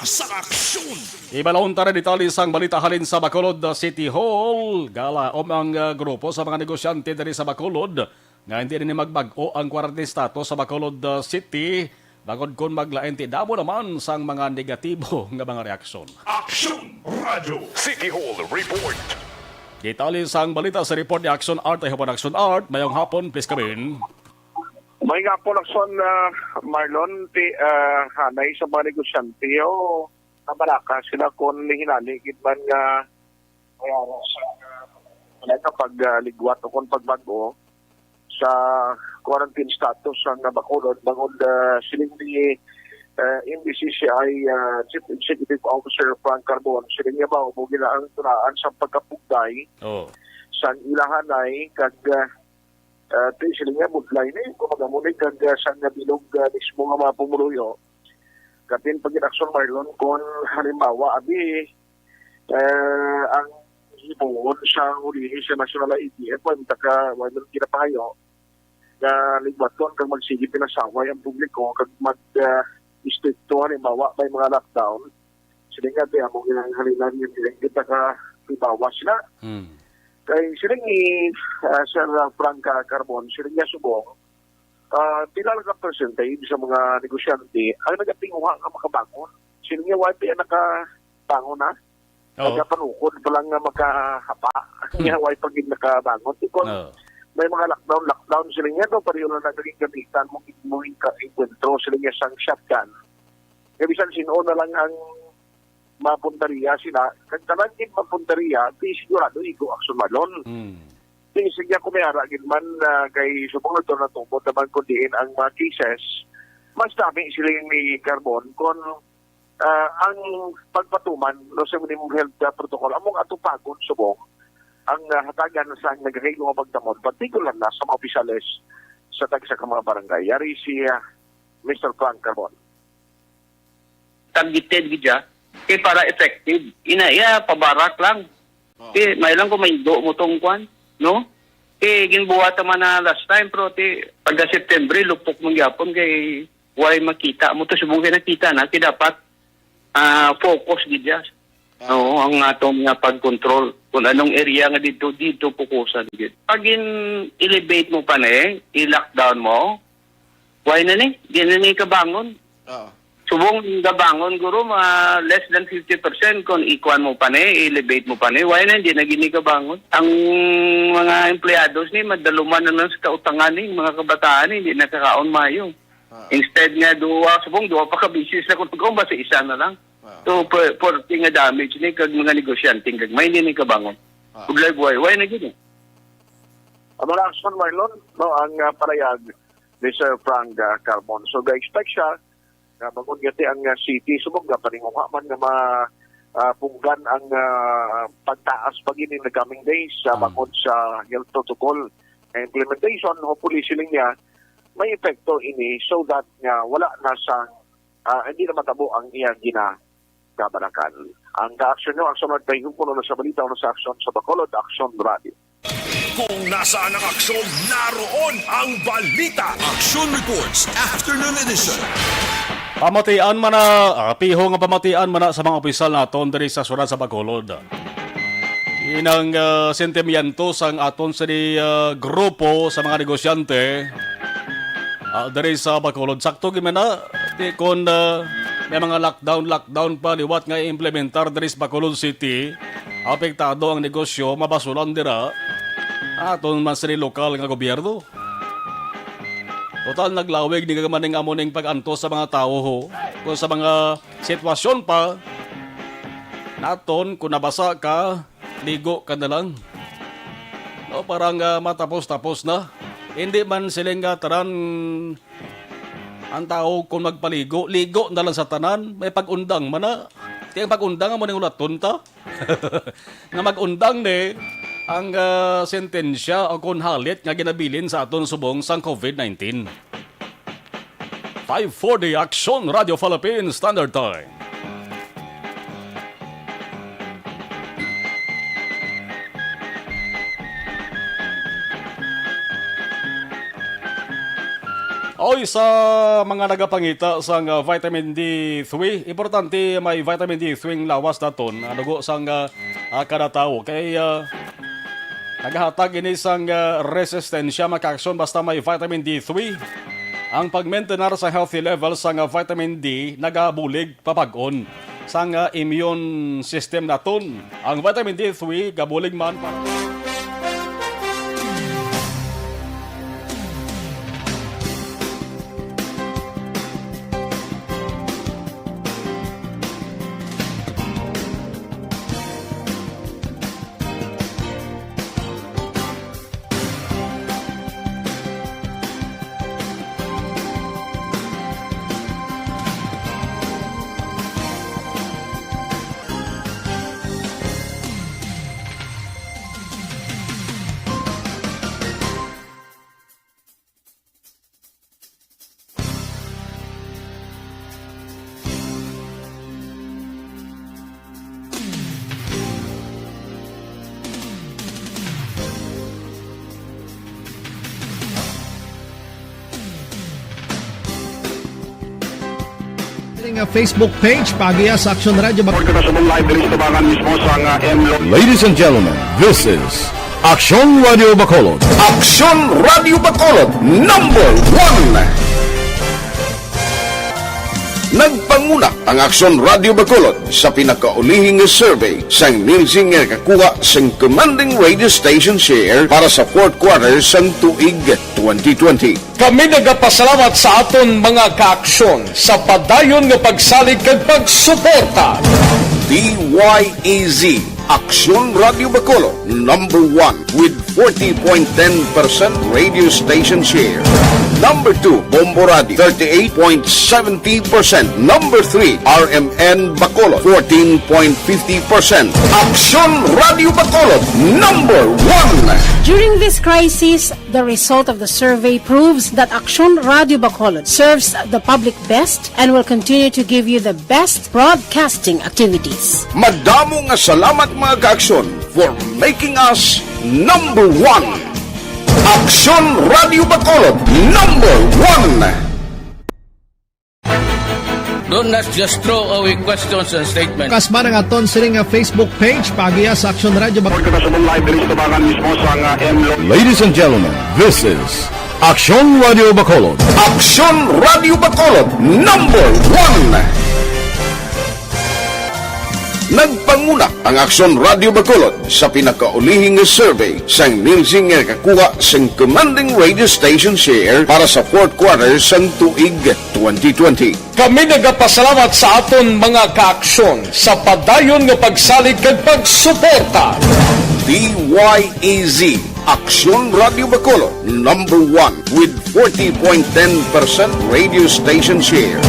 sa aksyon. Ibalon ta na detalye sang balita halin sa Bacolod City Hall. Galaom ang, ah, grupo sa mga negosyante diri sa Bacolod nga hindi na ni magbag-o ang quarantine status sa Bacolod, ah, City, bangod kon maglain ti damo naman sang mga negatibo nga mga reaksyon. Aksyon Radio City Hall Report. Detalye sang balita sa report ni Action Art. Ay hapon, Action Art. Mayong hapon, please come in. May nga po, Lakson, ah, Marlon, ti, ah, hanay sa mga negosyante, o nabaraka sila kon hinali gid man nga may araw sa, ah, wala ka pag, ah, ligwat o kon pagbag-o sa quarantine status ang Bacolod, bangod, ah, siling ni, ah, M B C C I, ah, Chief Executive Officer Frank Carbon, siling niya ba, mo gila ang tunaan sa pagkapugday Oh. sang ilahanay kag, ah, ah, ti sila nga budlay ni, kung magamulig kag, ah, sang nabilog, ah, mismo nga mga pumuluyo. Kapin pag-inaksyon, Marlon, kung halimbawa, abi, eh, ang himuon sa hulihi sa National I D F, wala man taka, wala man ginapahayo nga ligwaton kag magsige pinasaway ang publiko kag mag, ah, istrikto, halimbawa, may mga lockdown. Sila nga, di, amo ginahalinan nga dili kita ka hibawa sila. Hmm. Kay sila ni, ah, Sir Frank Carbon, sila niya subong, ah, pila lang ka percentage sa mga negosyante ang nagatinguha nga makabangon. Sila niya, wala pa nakabangon na. Oo. Nagapanukod pa lang nga makahapa. Hmm. Niya, wala pa gid nakabangon. Di kon Oo. may mga lockdown, lockdown sila niya, no? Pareho lang naging gamitan mo, mo yung ka-, enkwentro sila niya sang shotgun. Kaya bisan sino na lang ang mapuntaria sila, kag tanan gid mapuntaria, di sigurado igo action, Marlon. Hmm. Di sige ako may ara gid man, ah, kay subong na to natubod naman kung diin ang mga cases, mas dami sila ni Carbon kung, ah, ang pagpatuman, no, sa minimum health, ah, protocol, among atupagon subong ang, ah, hatagan sa nagahilo nga pagdamon, partikular na sa mga opisyales sa tagsa ka mga barangay. Yari si, ah, Mister Frank Carbon. Targeted gid siya, kay para effective. Ina iya, pabarak lang. Oh. Kay may lang kung maigo mo tong kwan, no? Kay ginbuhat man na last time, pero ti, pagka September, lupok man gyapon kay way makita mo to. Subong kay nakita na, kay dapat, ah, focus gid siya. Ah. Oo, ang atong nga pag-control kung anong area nga dito, dito focusan gid. Pag in-elevate mo pa ni, i-lockdown mo, why na ni? Di na ni kabangon. Oo. Subong gabangon, guro, mga less than fifty percent kung ikuan mo pa ni, i-elevate mo pa ni. Why na, di na gini kabangon. Ang mga empleyados ni, madaluman na lang sa kautangan ni, mga kabataan ni, di nakakaon mayo. Ah. Instead nga duwa, subong duwa pa ka bisis na kung basta isa na lang. Ah. So, per, perti nga damage ni kag mga negosyante kag may hindi ni kabangon. Ah. Budlay buhay, why na gini? Ang mga aksyon, Marlon, no, ang, ah, parayag ni Sir Frank, ah, Carbon. So, ga-expect siya nga bangod nga ti ang, ah, city, subong nga paninguha man nga ma-, ah, punggan ang, ah, pagtaas pa gid in the coming days sa Ah. bangod sa health protocol nga implementation. Hopefully, siling niya, may epekto ini so that nga wala na sang, ah, hindi na matabo ang iya ginakabalakan. Ang kaaksyon nyo, aksyon at kay Hukulo na sa balita o sa aksyon sa Bacolod, Aksyon Radio. Kung nasaan ang aksyon, naroon ang balita. Action Reports, Afternoon Edition. Pamatian man na, ah, piho nga pamatian man na sa mga opisyal naton diri sa syudad sa Bacolod. Inang, ah, sentimiento sang aton sini, ah, grupo sa mga negosyante, ah, diri sa Bacolod. Sakto gid man na, ti kon, ah, may mga lockdown, lockdown pa liwat nga i-implementar diri sa Bacolod City, apektado ang negosyo, mabasulan dira. Aton man sini lokal nga gobyerno. Total, naglawig ni gamaning amo ning pag-antos sa mga tawo, ho. Kung sa mga sitwasyon pa, naton, kung nabasa ka, ligo ka na lang. No, parang, ah, matapos-tapos na. Hindi man siling nga tanan ang tao kung magpaligo, ligo na lang sa tanan. May pag-undang man na. Ti ang pag-undang amo ning ulaton ta. Nga mag-undang ni ang, ah, sentensya o kon halit nga ginabilin sa aton subong sang COVID nineteen. Five forty Action Radio Philippines Standard Time. Sa mga nagapangita sang, ah, vitamin D three, importante may vitamin D three ang lawas naton, ah, dugo sang, ah, ah, kada tawo. Kay, ah, nagahatag ini sang, ah, resistensya, mga kaaksyon, basta may vitamin D three. Ang pag-maintain sa healthy level sang, ah, vitamin D nagabulig papag-on sang, ah, immune system naton. Ang vitamin D three gabulig man para Nga Facebook page, paagiya sa Aksyon Radio Bak- Pagkakasabong live diri sa tabangan mismo sa nga M Lo- Ladies and gentlemen, this is Aksyon Radio Bacolod. Aksyon Radio Bacolod, number one. Nagpanguna ang Aksyon Radio Bacolod sa pinakaulihing nga survey sang Nielsen nga nakakuha sang commanding radio station share para sa fourth quarter sang tuig twenty twenty. Kami nagapasalamat sa aton mga kaaksyon sa padayon nga pagsalig kag pagsuporta. D Y E Z, Aksyon Radio Bacolod, number one with forty point ten percent radio station share. Number two, Bombo Radio, thirty-eight point seventy percent. Number three, R M N Bacolod, fourteen point fifty percent. Aksyon Radio Bacolod, number one. During this crisis, the result of the survey proves that Aksyon Radio Bacolod serves the public best and will continue to give you the best broadcasting activities. Madamo nga salamat, mga kaaksyon, for making us number one. Aksyon Radio Bacolod, number one. Don't not just throw away questions and statements. Kasba ang aton sini nga Facebook page, paagiya sa Aksyon Radio Bak- Pagkakasabong live diri sa tabangan mismo sa nga M Lo- Ladies and gentlemen, this is Aksyon Radio Bacolod. Aksyon Radio Bacolod, number one. Nagpanguna ang Aksyon Radio Bacolod sa pinakaulihing nga survey sang Nielsen nga nakakuha sang commanding radio station share para sa fourth quarter sang tuig twenty twenty. Kami nagapasalamat sa aton mga kaaksyon sa padayon nga pagsalig kag pagsuporta. D Y E Z, Aksyon Radio Bacolod, number one with forty point ten percent radio station share.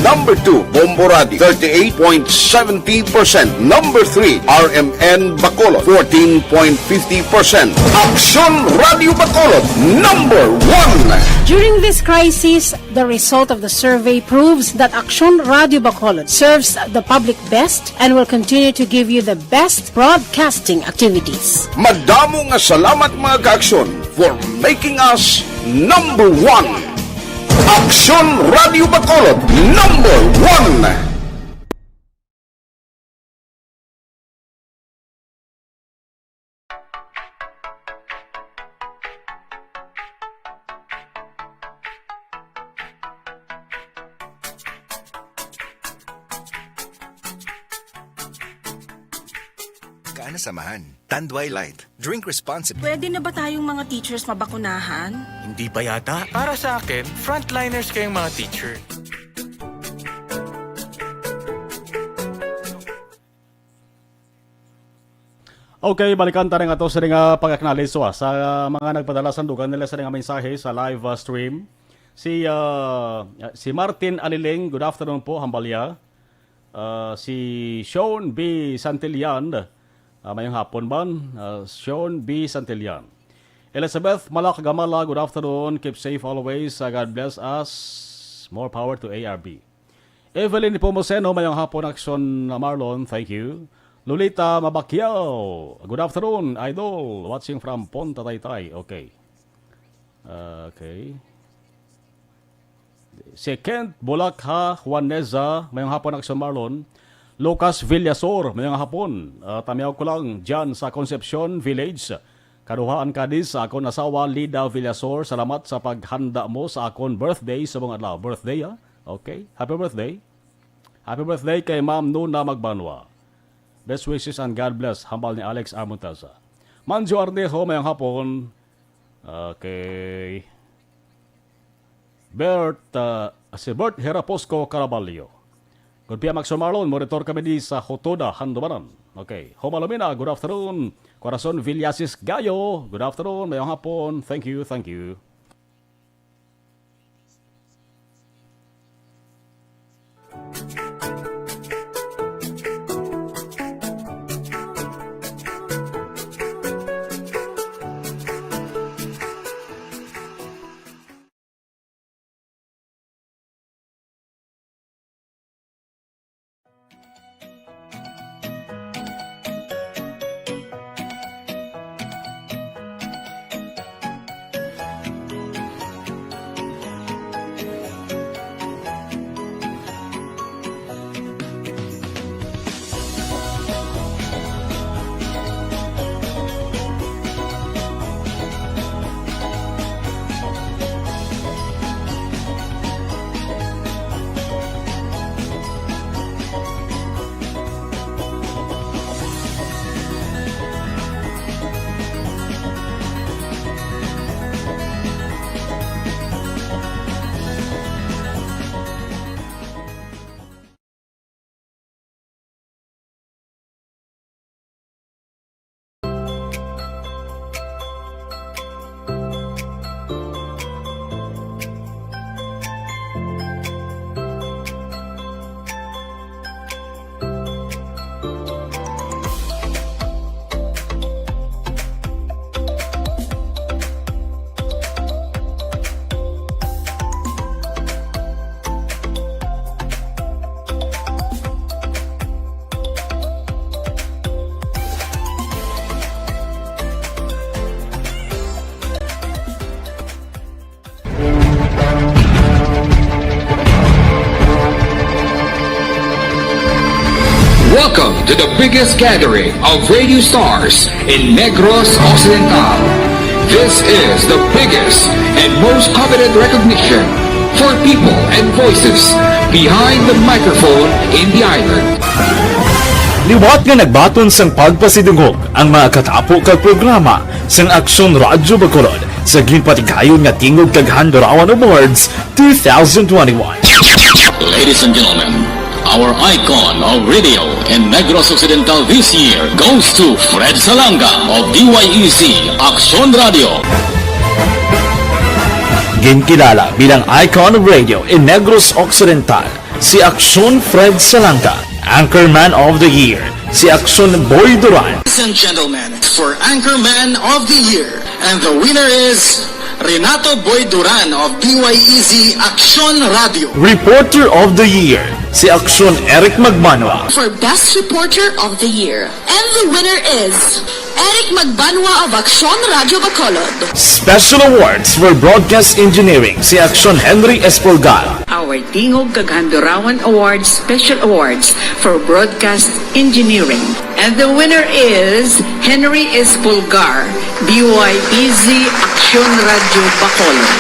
Number two, Bombo Radio, thirty-eight point seventy percent. Number three, R M N Bacolod, fourteen point fifty percent. Aksyon Radio Bacolod, number one. During this crisis, the result of the survey proves that Aksyon Radio Bacolod serves the public best and will continue to give you the best broadcasting activities. Madamo nga salamat, mga kaaksyon, for making us number one. Aksyon Radio Bacolod, number one. Kaana samahan, Tanduay Light. Drink responsibly. Pwede na ba tayong mga teachers mabakunahan? Hindi pa yata. Para sa akin, frontliners kayong mga teacher. Okay, balikan ta rin ato sa nga pag-acknowledge, ah, sa mga nagpadala sa dugang nila sa nga mensahe sa live, ah, stream. Si, ah, si Martin Aliling, good afternoon po, Hambalya. Ah, si Sean B Santillan, ah, mayong hapon man, ah, Sean B Santillan. Elizabeth Malak Gamala, good afternoon. Keep safe always. Ah, God bless us. More power to A R B. Evelyn Pomoseno, mayong hapon, Aksyon Marlon. Thank you. Lolita Mabakyaw, good afternoon, idol. Watching from Ponta Taytay. Okay. Okay. Si Kent Bulakha Juaneza, mayong hapon, Action Marlon. Lucas Villasor, mayong hapon. Ah, tamiyaw ko lang dyan sa Concepcion Village. Kaduhaan ka di sa akon asawa, Lida Villasor. Salamat sa paghanda mo sa akon birthday sa mga adlaw. Birthday, ah? Okay. Happy birthday. Happy birthday kay Ma'am Nuna Magbanwa. Best wishes and God bless, hambal ni Alex Armontaza. Manjo Arnejo, mayong hapon. Okay. Bert, ah, si Bert Heraposco Caraballo. Good P M, Action Marlon, monitor kami di sa Hotoda, Handumanan. Okay. Homa Lumina, good afternoon. Corazon Villasis Gayo, good afternoon. Mayong hapon. Thank you, thank you. Welcome to the biggest gathering of radio stars in Negros Occidental. This is the biggest and most coveted recognition for people and voices behind the microphone in the island. Liwat nga nagbaton sang pagpasidungog ang mga katapo kag programa sang Aksyon Radyo Bacolod sa ginpatigayon nga Tingog kag Handurawan Awards two thousand twenty-one. Ladies and gentlemen, our icon of radio in Negros Occidental this year goes to Fred Salanga of D Y E Z Aksyon Radio. Ginkilala bilang icon of radio in Negros Occidental si Aksyon Fred Salanga, Anchorman of the Year, si Aksyon Boy Duran. Ladies and gentlemen, for Anchorman of the Year, and the winner is Renato Boy Duran of D Y E Z Aksyon Radio. Reporter of the Year, si Aksyon Eric Magbanwa. For Best Reporter of the Year, and the winner is Eric Magbanwa of Aksyon Radio Bacolod. Special Awards for Broadcast Engineering, si Aksyon Henry Espolgar. Our Tingog kag Handurawan Awards Special Awards for Broadcast Engineering. And the winner is Henry Espolgar, D Y E Z Aksyon Radio Bacolod.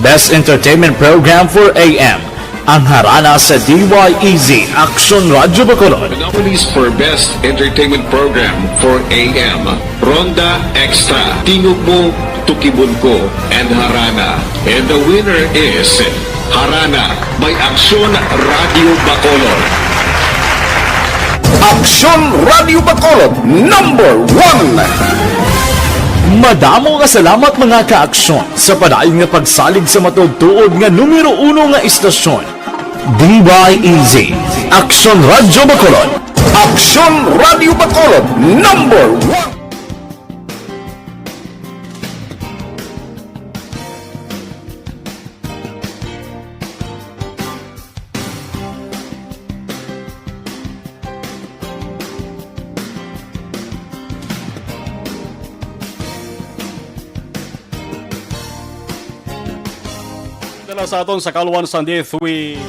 Best Entertainment Program for A M, ang Harana sa D Y E Z Aksyon Radio Bacolod. The nominees for Best Entertainment Program for A M, Ronda Extra, Tingog Mo, Tukibon Ko, and Harana. And the winner is Harana by Aksyon Radio Bacolod. Aksyon Radio Bacolod, number one. Madamo nga salamat, mga ka-aksyon, sa padayon nga pagsalig sa matuod-tuod nga numero uno nga istasyon. D Y E Z, Aksyon Radio Bacolod. Aksyon Radio Bacolod, number one. The Sa aton sa Kalwan Sunday three.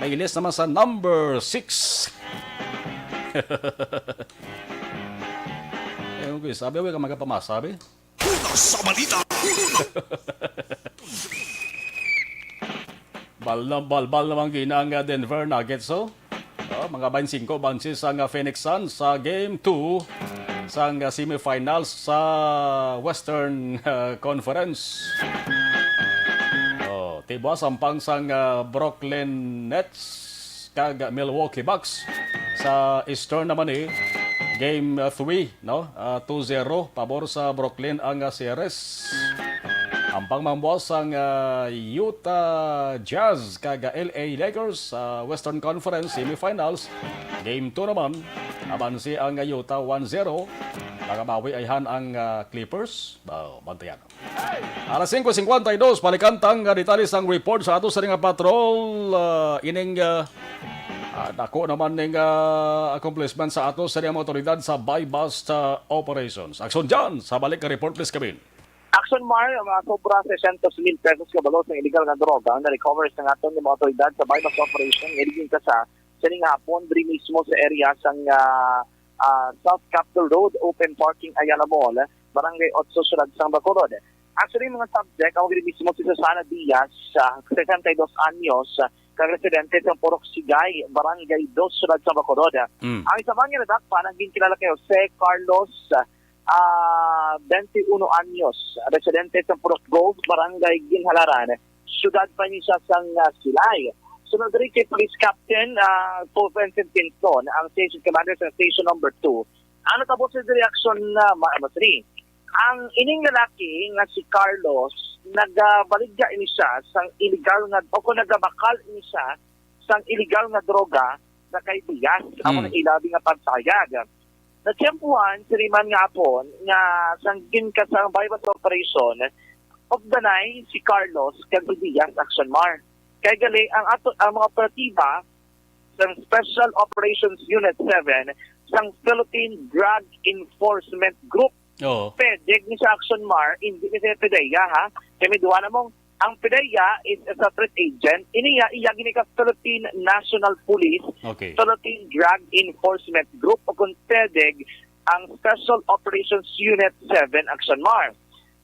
May list naman sa number six. Ewan ko, eh, sabi, wala ka magapamasa, be? Una sa balita. Bal na balbal naman gina ang, ah, Denver Nuggets, oh. Oh, mga twenty-five bansis ang, ah, Phoenix Suns sa Game two sang, ah, semifinals sa Western, ah, Conference. Oh, tibwa sampang sang, ah, Brooklyn Nets kag Milwaukee Bucks. Sa Eastern naman ni Game, ah, three, no? Ah, two zero pabor sa Brooklyn ang, ah, series. Ampang mambuas ang, ah, Utah Jazz kag, ah, L A Lakers sa Western Conference semifinals. Game two naman, abansi ang, ah, Utah one zero. Magabawi ayhan ang, ah, Clippers. Ba, bantayan. Alas singko singkwenta y dos, balikan ta ang detalye sang report sa ato sa nga patrol, ah, ining, ah, ah, dako naman ning, ah, accomplishment sa ato sa mga otoridad sa buy-bust, ah, operations. Aksyon dyan sa balik nga report, please, Kevin. Action Mar, mga sobra sesenta mil pesos kabalo sa illegal nga droga ang na-recover sa aton nga mga otoridad sa buy-bust operation nga iligin ka sa sining hapon diri mismo sa area sang, ah, ah, South Capitol Road, open parking Ayala Mall, Barangay Otso, Siyudad sang Bacolod. Actually, mga subject, amo gid mismo si Susana Diaz, ah, sesenta y dos anyos, ah, kag residente sa Purok Sigay, Barangay Dos, Siyudad sa Bacolod. Mm. Ang isa man nga nadakpan ang ginkilala kay Jose Carlos, ah, twenty-uno anyos, residente sa Purok Grove, Barangay Ginhalaran, Siyudad pa ini siya sang, ah, Silay. Sunod diri kay Police Captain, ah, Paul Vincent Pinson, ang Station Commander sa Station Number Two. Ang natabo sa direksyon na ma-, mas ni, ang ining lalaki nga si Carlos, nagabaligya ini siya sang iligal nga, o kung nagabakal ini siya sang iligal nga droga na kay Diaz, amo Mm. na ilabi nga pagsayag. Natiyempuhan sini man nga hapon nga sang ginkasang buy-bust operation, updanay si Carlos kag si Diaz, Action Mar. Kay gali ang ato, ang mga operatiba sang Special Operations Unit seven sang Philippine Drug Enforcement Group. Oo. PDEG ni sa Action Mar, hindi ni sa PDEA, ha? Kay may duha na mong, ang PDEA is a separate agent. Ini iya, iya gini ka Philippine National Police, Okay. Philippine Drug Enforcement Group, o kung PDEG, ang Special Operations Unit seven, Action Mar.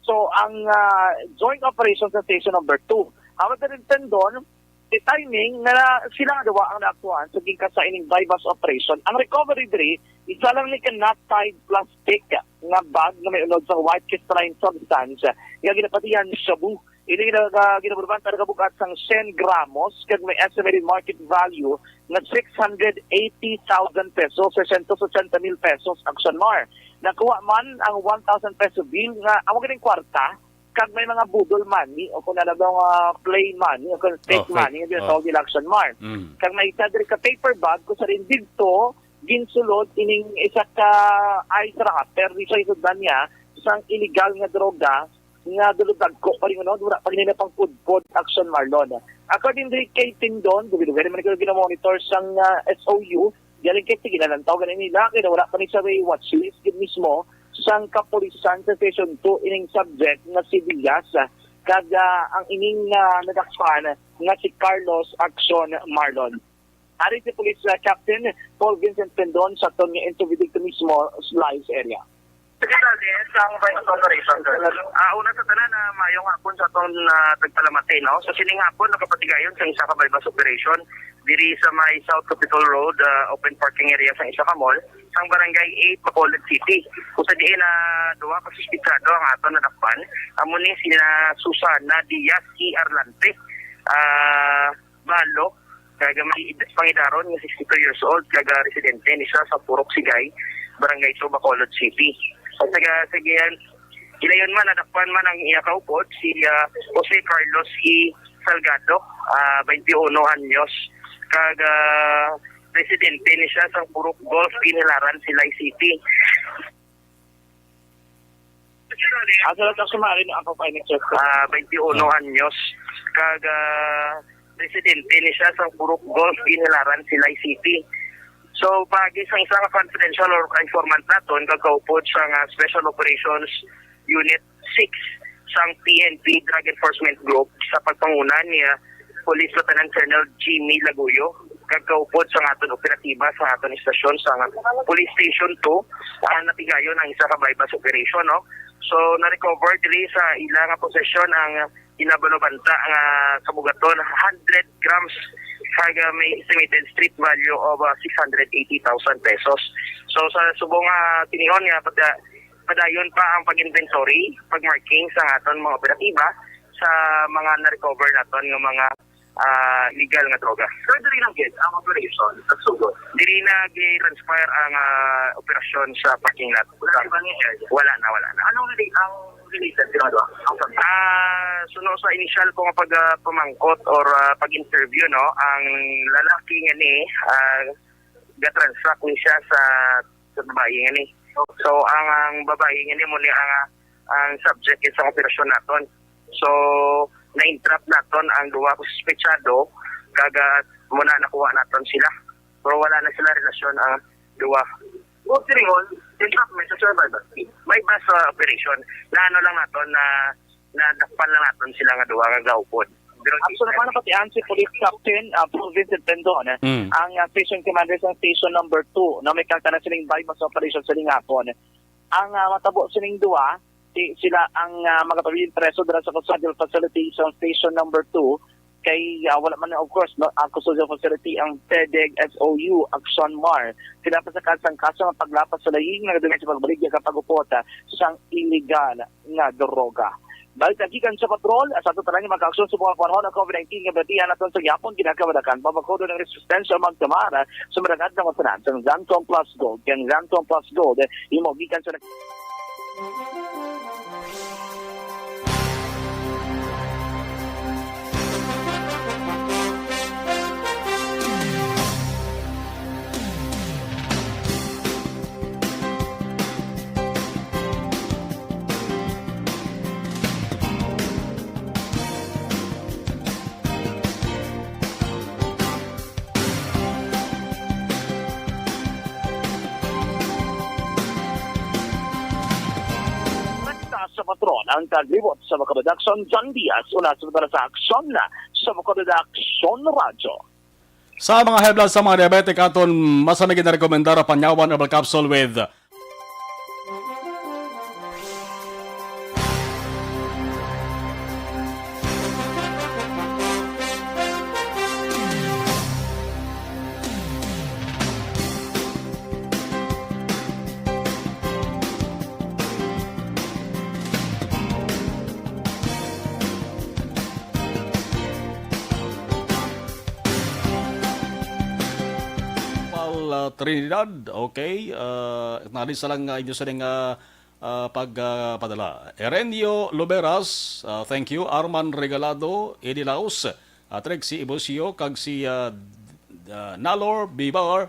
So, ang, ah, joint operation sa Station Number Two. Ang matarintendon, the timing nga sila nga duwa ang naaktuhan sa gingkasa ining buy-bust operation. Ang recovery diri, isa lang ni ka knot-tied plastic nga bag nga may unod sa white crystalline substance nga ginapatihan shabu. Ini gina-, nga ginaburbanta nagabugat sang ten gramos kag may estimated market value nga six hundred eighty thousand pesos, seiscientos ochenta mil pesos, Action Mar. Nakuha man ang one thousand peso bill nga amo ganing kwarta, kag may mga budol money o kung ano daw nga play money o kung fake Oh, fake. money nga ginatawag Oh. nila, Action Mar. Mm. Kag may isa diri ka paper bag kung sa rin dito ginsulod ining isa ka ice wrapper, di siya isudlan niya sang illegal nga droga nga dulog dagko pa rin, ano, wala pa rin na pang pudpod, Action Marlon. According diri kay Tindon, dugi-dugi man ko ginamonitor sang, ah, S O U, galing kay sige na lang tawag nila, kaya wala pa ni sa may watch list gid mismo sang kapulisan sa Station two ining subject nga si Diaz, ah, kag, ah, ang ining, ah, nadakpan nga si Carlos Action Marlon. Ari si Police, ah, Captain Paul Vincent Pendon sa aton nga interview dito mismo sa live area. Secretary, sa ang buy-bust operation, sir. Ah, una sa tanan, ah, maayong hapon sa aton, ah, tagpalamati, no? Sa sining hapon, nakapatigayon sa isa ka buy-bust operation diri sa may South Capitol Road, ah, open parking area sa isa ka mall, sa barangay eight, Bacolod City. Kung sa diin na duha ka suspitsado ang aton nadakpan, amo ni sina Susana Diaz y Arlante, ah, Balo, kag may ed-, pangidaron nga sixty-two years old, kag, ah, residente ni siya sa Purok Sigay, Barangay two, Bacolod City. Sa taga Sigayan, gilayon man, nadakpan man ang iya kaupod, si, ah, Jose Carlos E. Salgado, ah, twenty-one anyos, kag, ah, residente ni siya sa Purok Golf, Ginhilaran, Silay City. Ang salat sa sumari ang pagpainik, sir. Ah, twenty-one anyos, kag, ah, residente ni siya sa Purok Golf, Ginhilaran, Silay City. So, paagi sa isa ka confidential or informant naton, kag kaupod sa nga Special Operations Unit six sang P N P Drug Enforcement Group sa pagpanguna ni, ah, Police Lieutenant Colonel Jimmy Laguyo, kag kaupod sa aton operatiba sa aton istasyon sa Police Station two, ah, natigayon ang isa ka buy-bust operation, no? So, na-recover diri sa ila nga posesyon ang hinabalubanta nga kabugaton, hundred grams, kag, ah, may estimated street value of, ah, six hundred eighty thousand pesos. So, sa subong nga tinion nga pada-, padayon pa ang pag-inventory, pag-marking sa aton mga operatiba sa mga na-recover naton nga mga, ah, legal nga droga. Sir, diri lang gid ang operation sa sugod? Diri na gi-transpire ang, ah, operasyon sa parking lot. Wala na ba ni area? Wala na, wala na. Anong rela-, ang related sila doon? Ang sa- Ah, suno sa initial ko nga pag, ah, pamangkot or, ah, pag-interview, no, ang lalaki nga ni, ah, ga-transact ni siya sa, sa babae nga ni. So, ang, ang babae nga ni mo ni ang, ang subject sa operasyon naton. So, na-entrap naton ang duha ka suspetsado, kag, ah, muna nakuha naton sila. Pero wala na sila relasyon ang duha. Buti rin, entrapment sa survival. May bus, ah, operation. Na ano lang naton, na, nadakpan lang naton sila nga duha nga gaupod. Pero Actually, paano pati ang si Police Captain, ah, Paul Vincent Pendon, eh, Mm. ang, ah, station commander sa station number two, na may kagtana sining buy-bust operation sa lingapon. Ang, ah, matabo sining duha, si, sila ang, ah, magapabiling preso dira sa custodial facility sa station number two, kay, ah, wala man, of course, no, ang custodial facility ang PDEG S O U, Action Mar. Sila pa sa kasang kaso nga paglapas sa laing nga dugay sa pagbaligya kag pag-upot, ah, sang illegal nga droga. Balita gikan sa patrol, sa ato tanan nga mga kaaksyon sa mga panahon ng COVID nineteen nga batihan naton sa gihapon, ginakabalakan, mabakodo ng resistensya magkamara sa mga nga tanan sang Xanthone Plus Gold. Kay ang Xanthone Plus Gold, imo gikan sa Sa patron ang kaglibot sa Bacolod Aksyon, John Diaz, una sa Bacolod Aksyon, sa Bacolod Aksyon Radyo. Sa mga high blood, sa mga diabetic, aton masami gid na rekomendar ang Panyawan Herbal Capsule with Pal, ah, Trinidad, okay. Ah, nalisa lang, ah, inyo sining, ah, ah, pag, ah, padala. Erenio Luberas, ah, thank you. Arman Regalado, Eddie Laos, ah, Trixie Ibusio, kag si, ah, d-, ah, Nalor Bibar,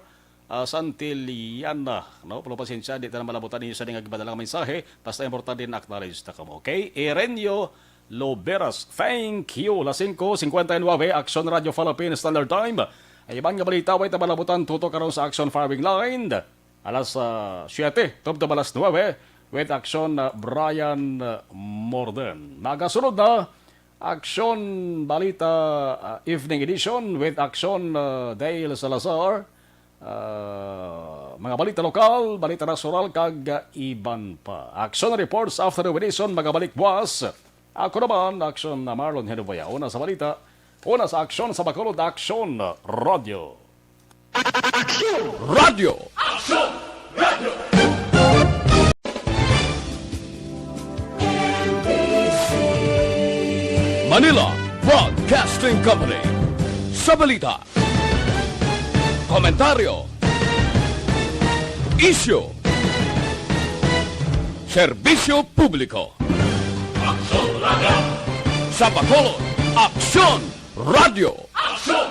ah, Santillana, no? Pero pasensya, di ta na malabutan ninyo sa nga gipadala nga mensahe. Basta importante na acknowledge ta kamo. Okay? Erenio Loberas, thank you. Las singko singkwenta y nuebe, Aksyon Radyo Philippine Standard Time. Ay iban nga balita, way ta malabutan tutok karon sa Aksyon Firing Line. Alas, ah, siyete, tubtob alas nuebe, with Aksyon, ah, Brian, ah, Morden. Magasunod na, Aksyon Balita, ah, Evening Edition with Aksyon, ah, Dale Salazar. Ah, Mga balita lokal, balita nasyonal, kag iban pa. Action reports after the Wilson, magabalik buwas. Ako naman, Action na Marlon Henuboya. Una sa balita, una sa Action sa Bacolod, Action Radio. Action Radio. Action Radio. Manila Broadcasting Company. Sa balita, komentaryo, isyu, serbisyo publiko. Aksyon Radio. Sa Bacolod, Aksyon Radio. Aksyon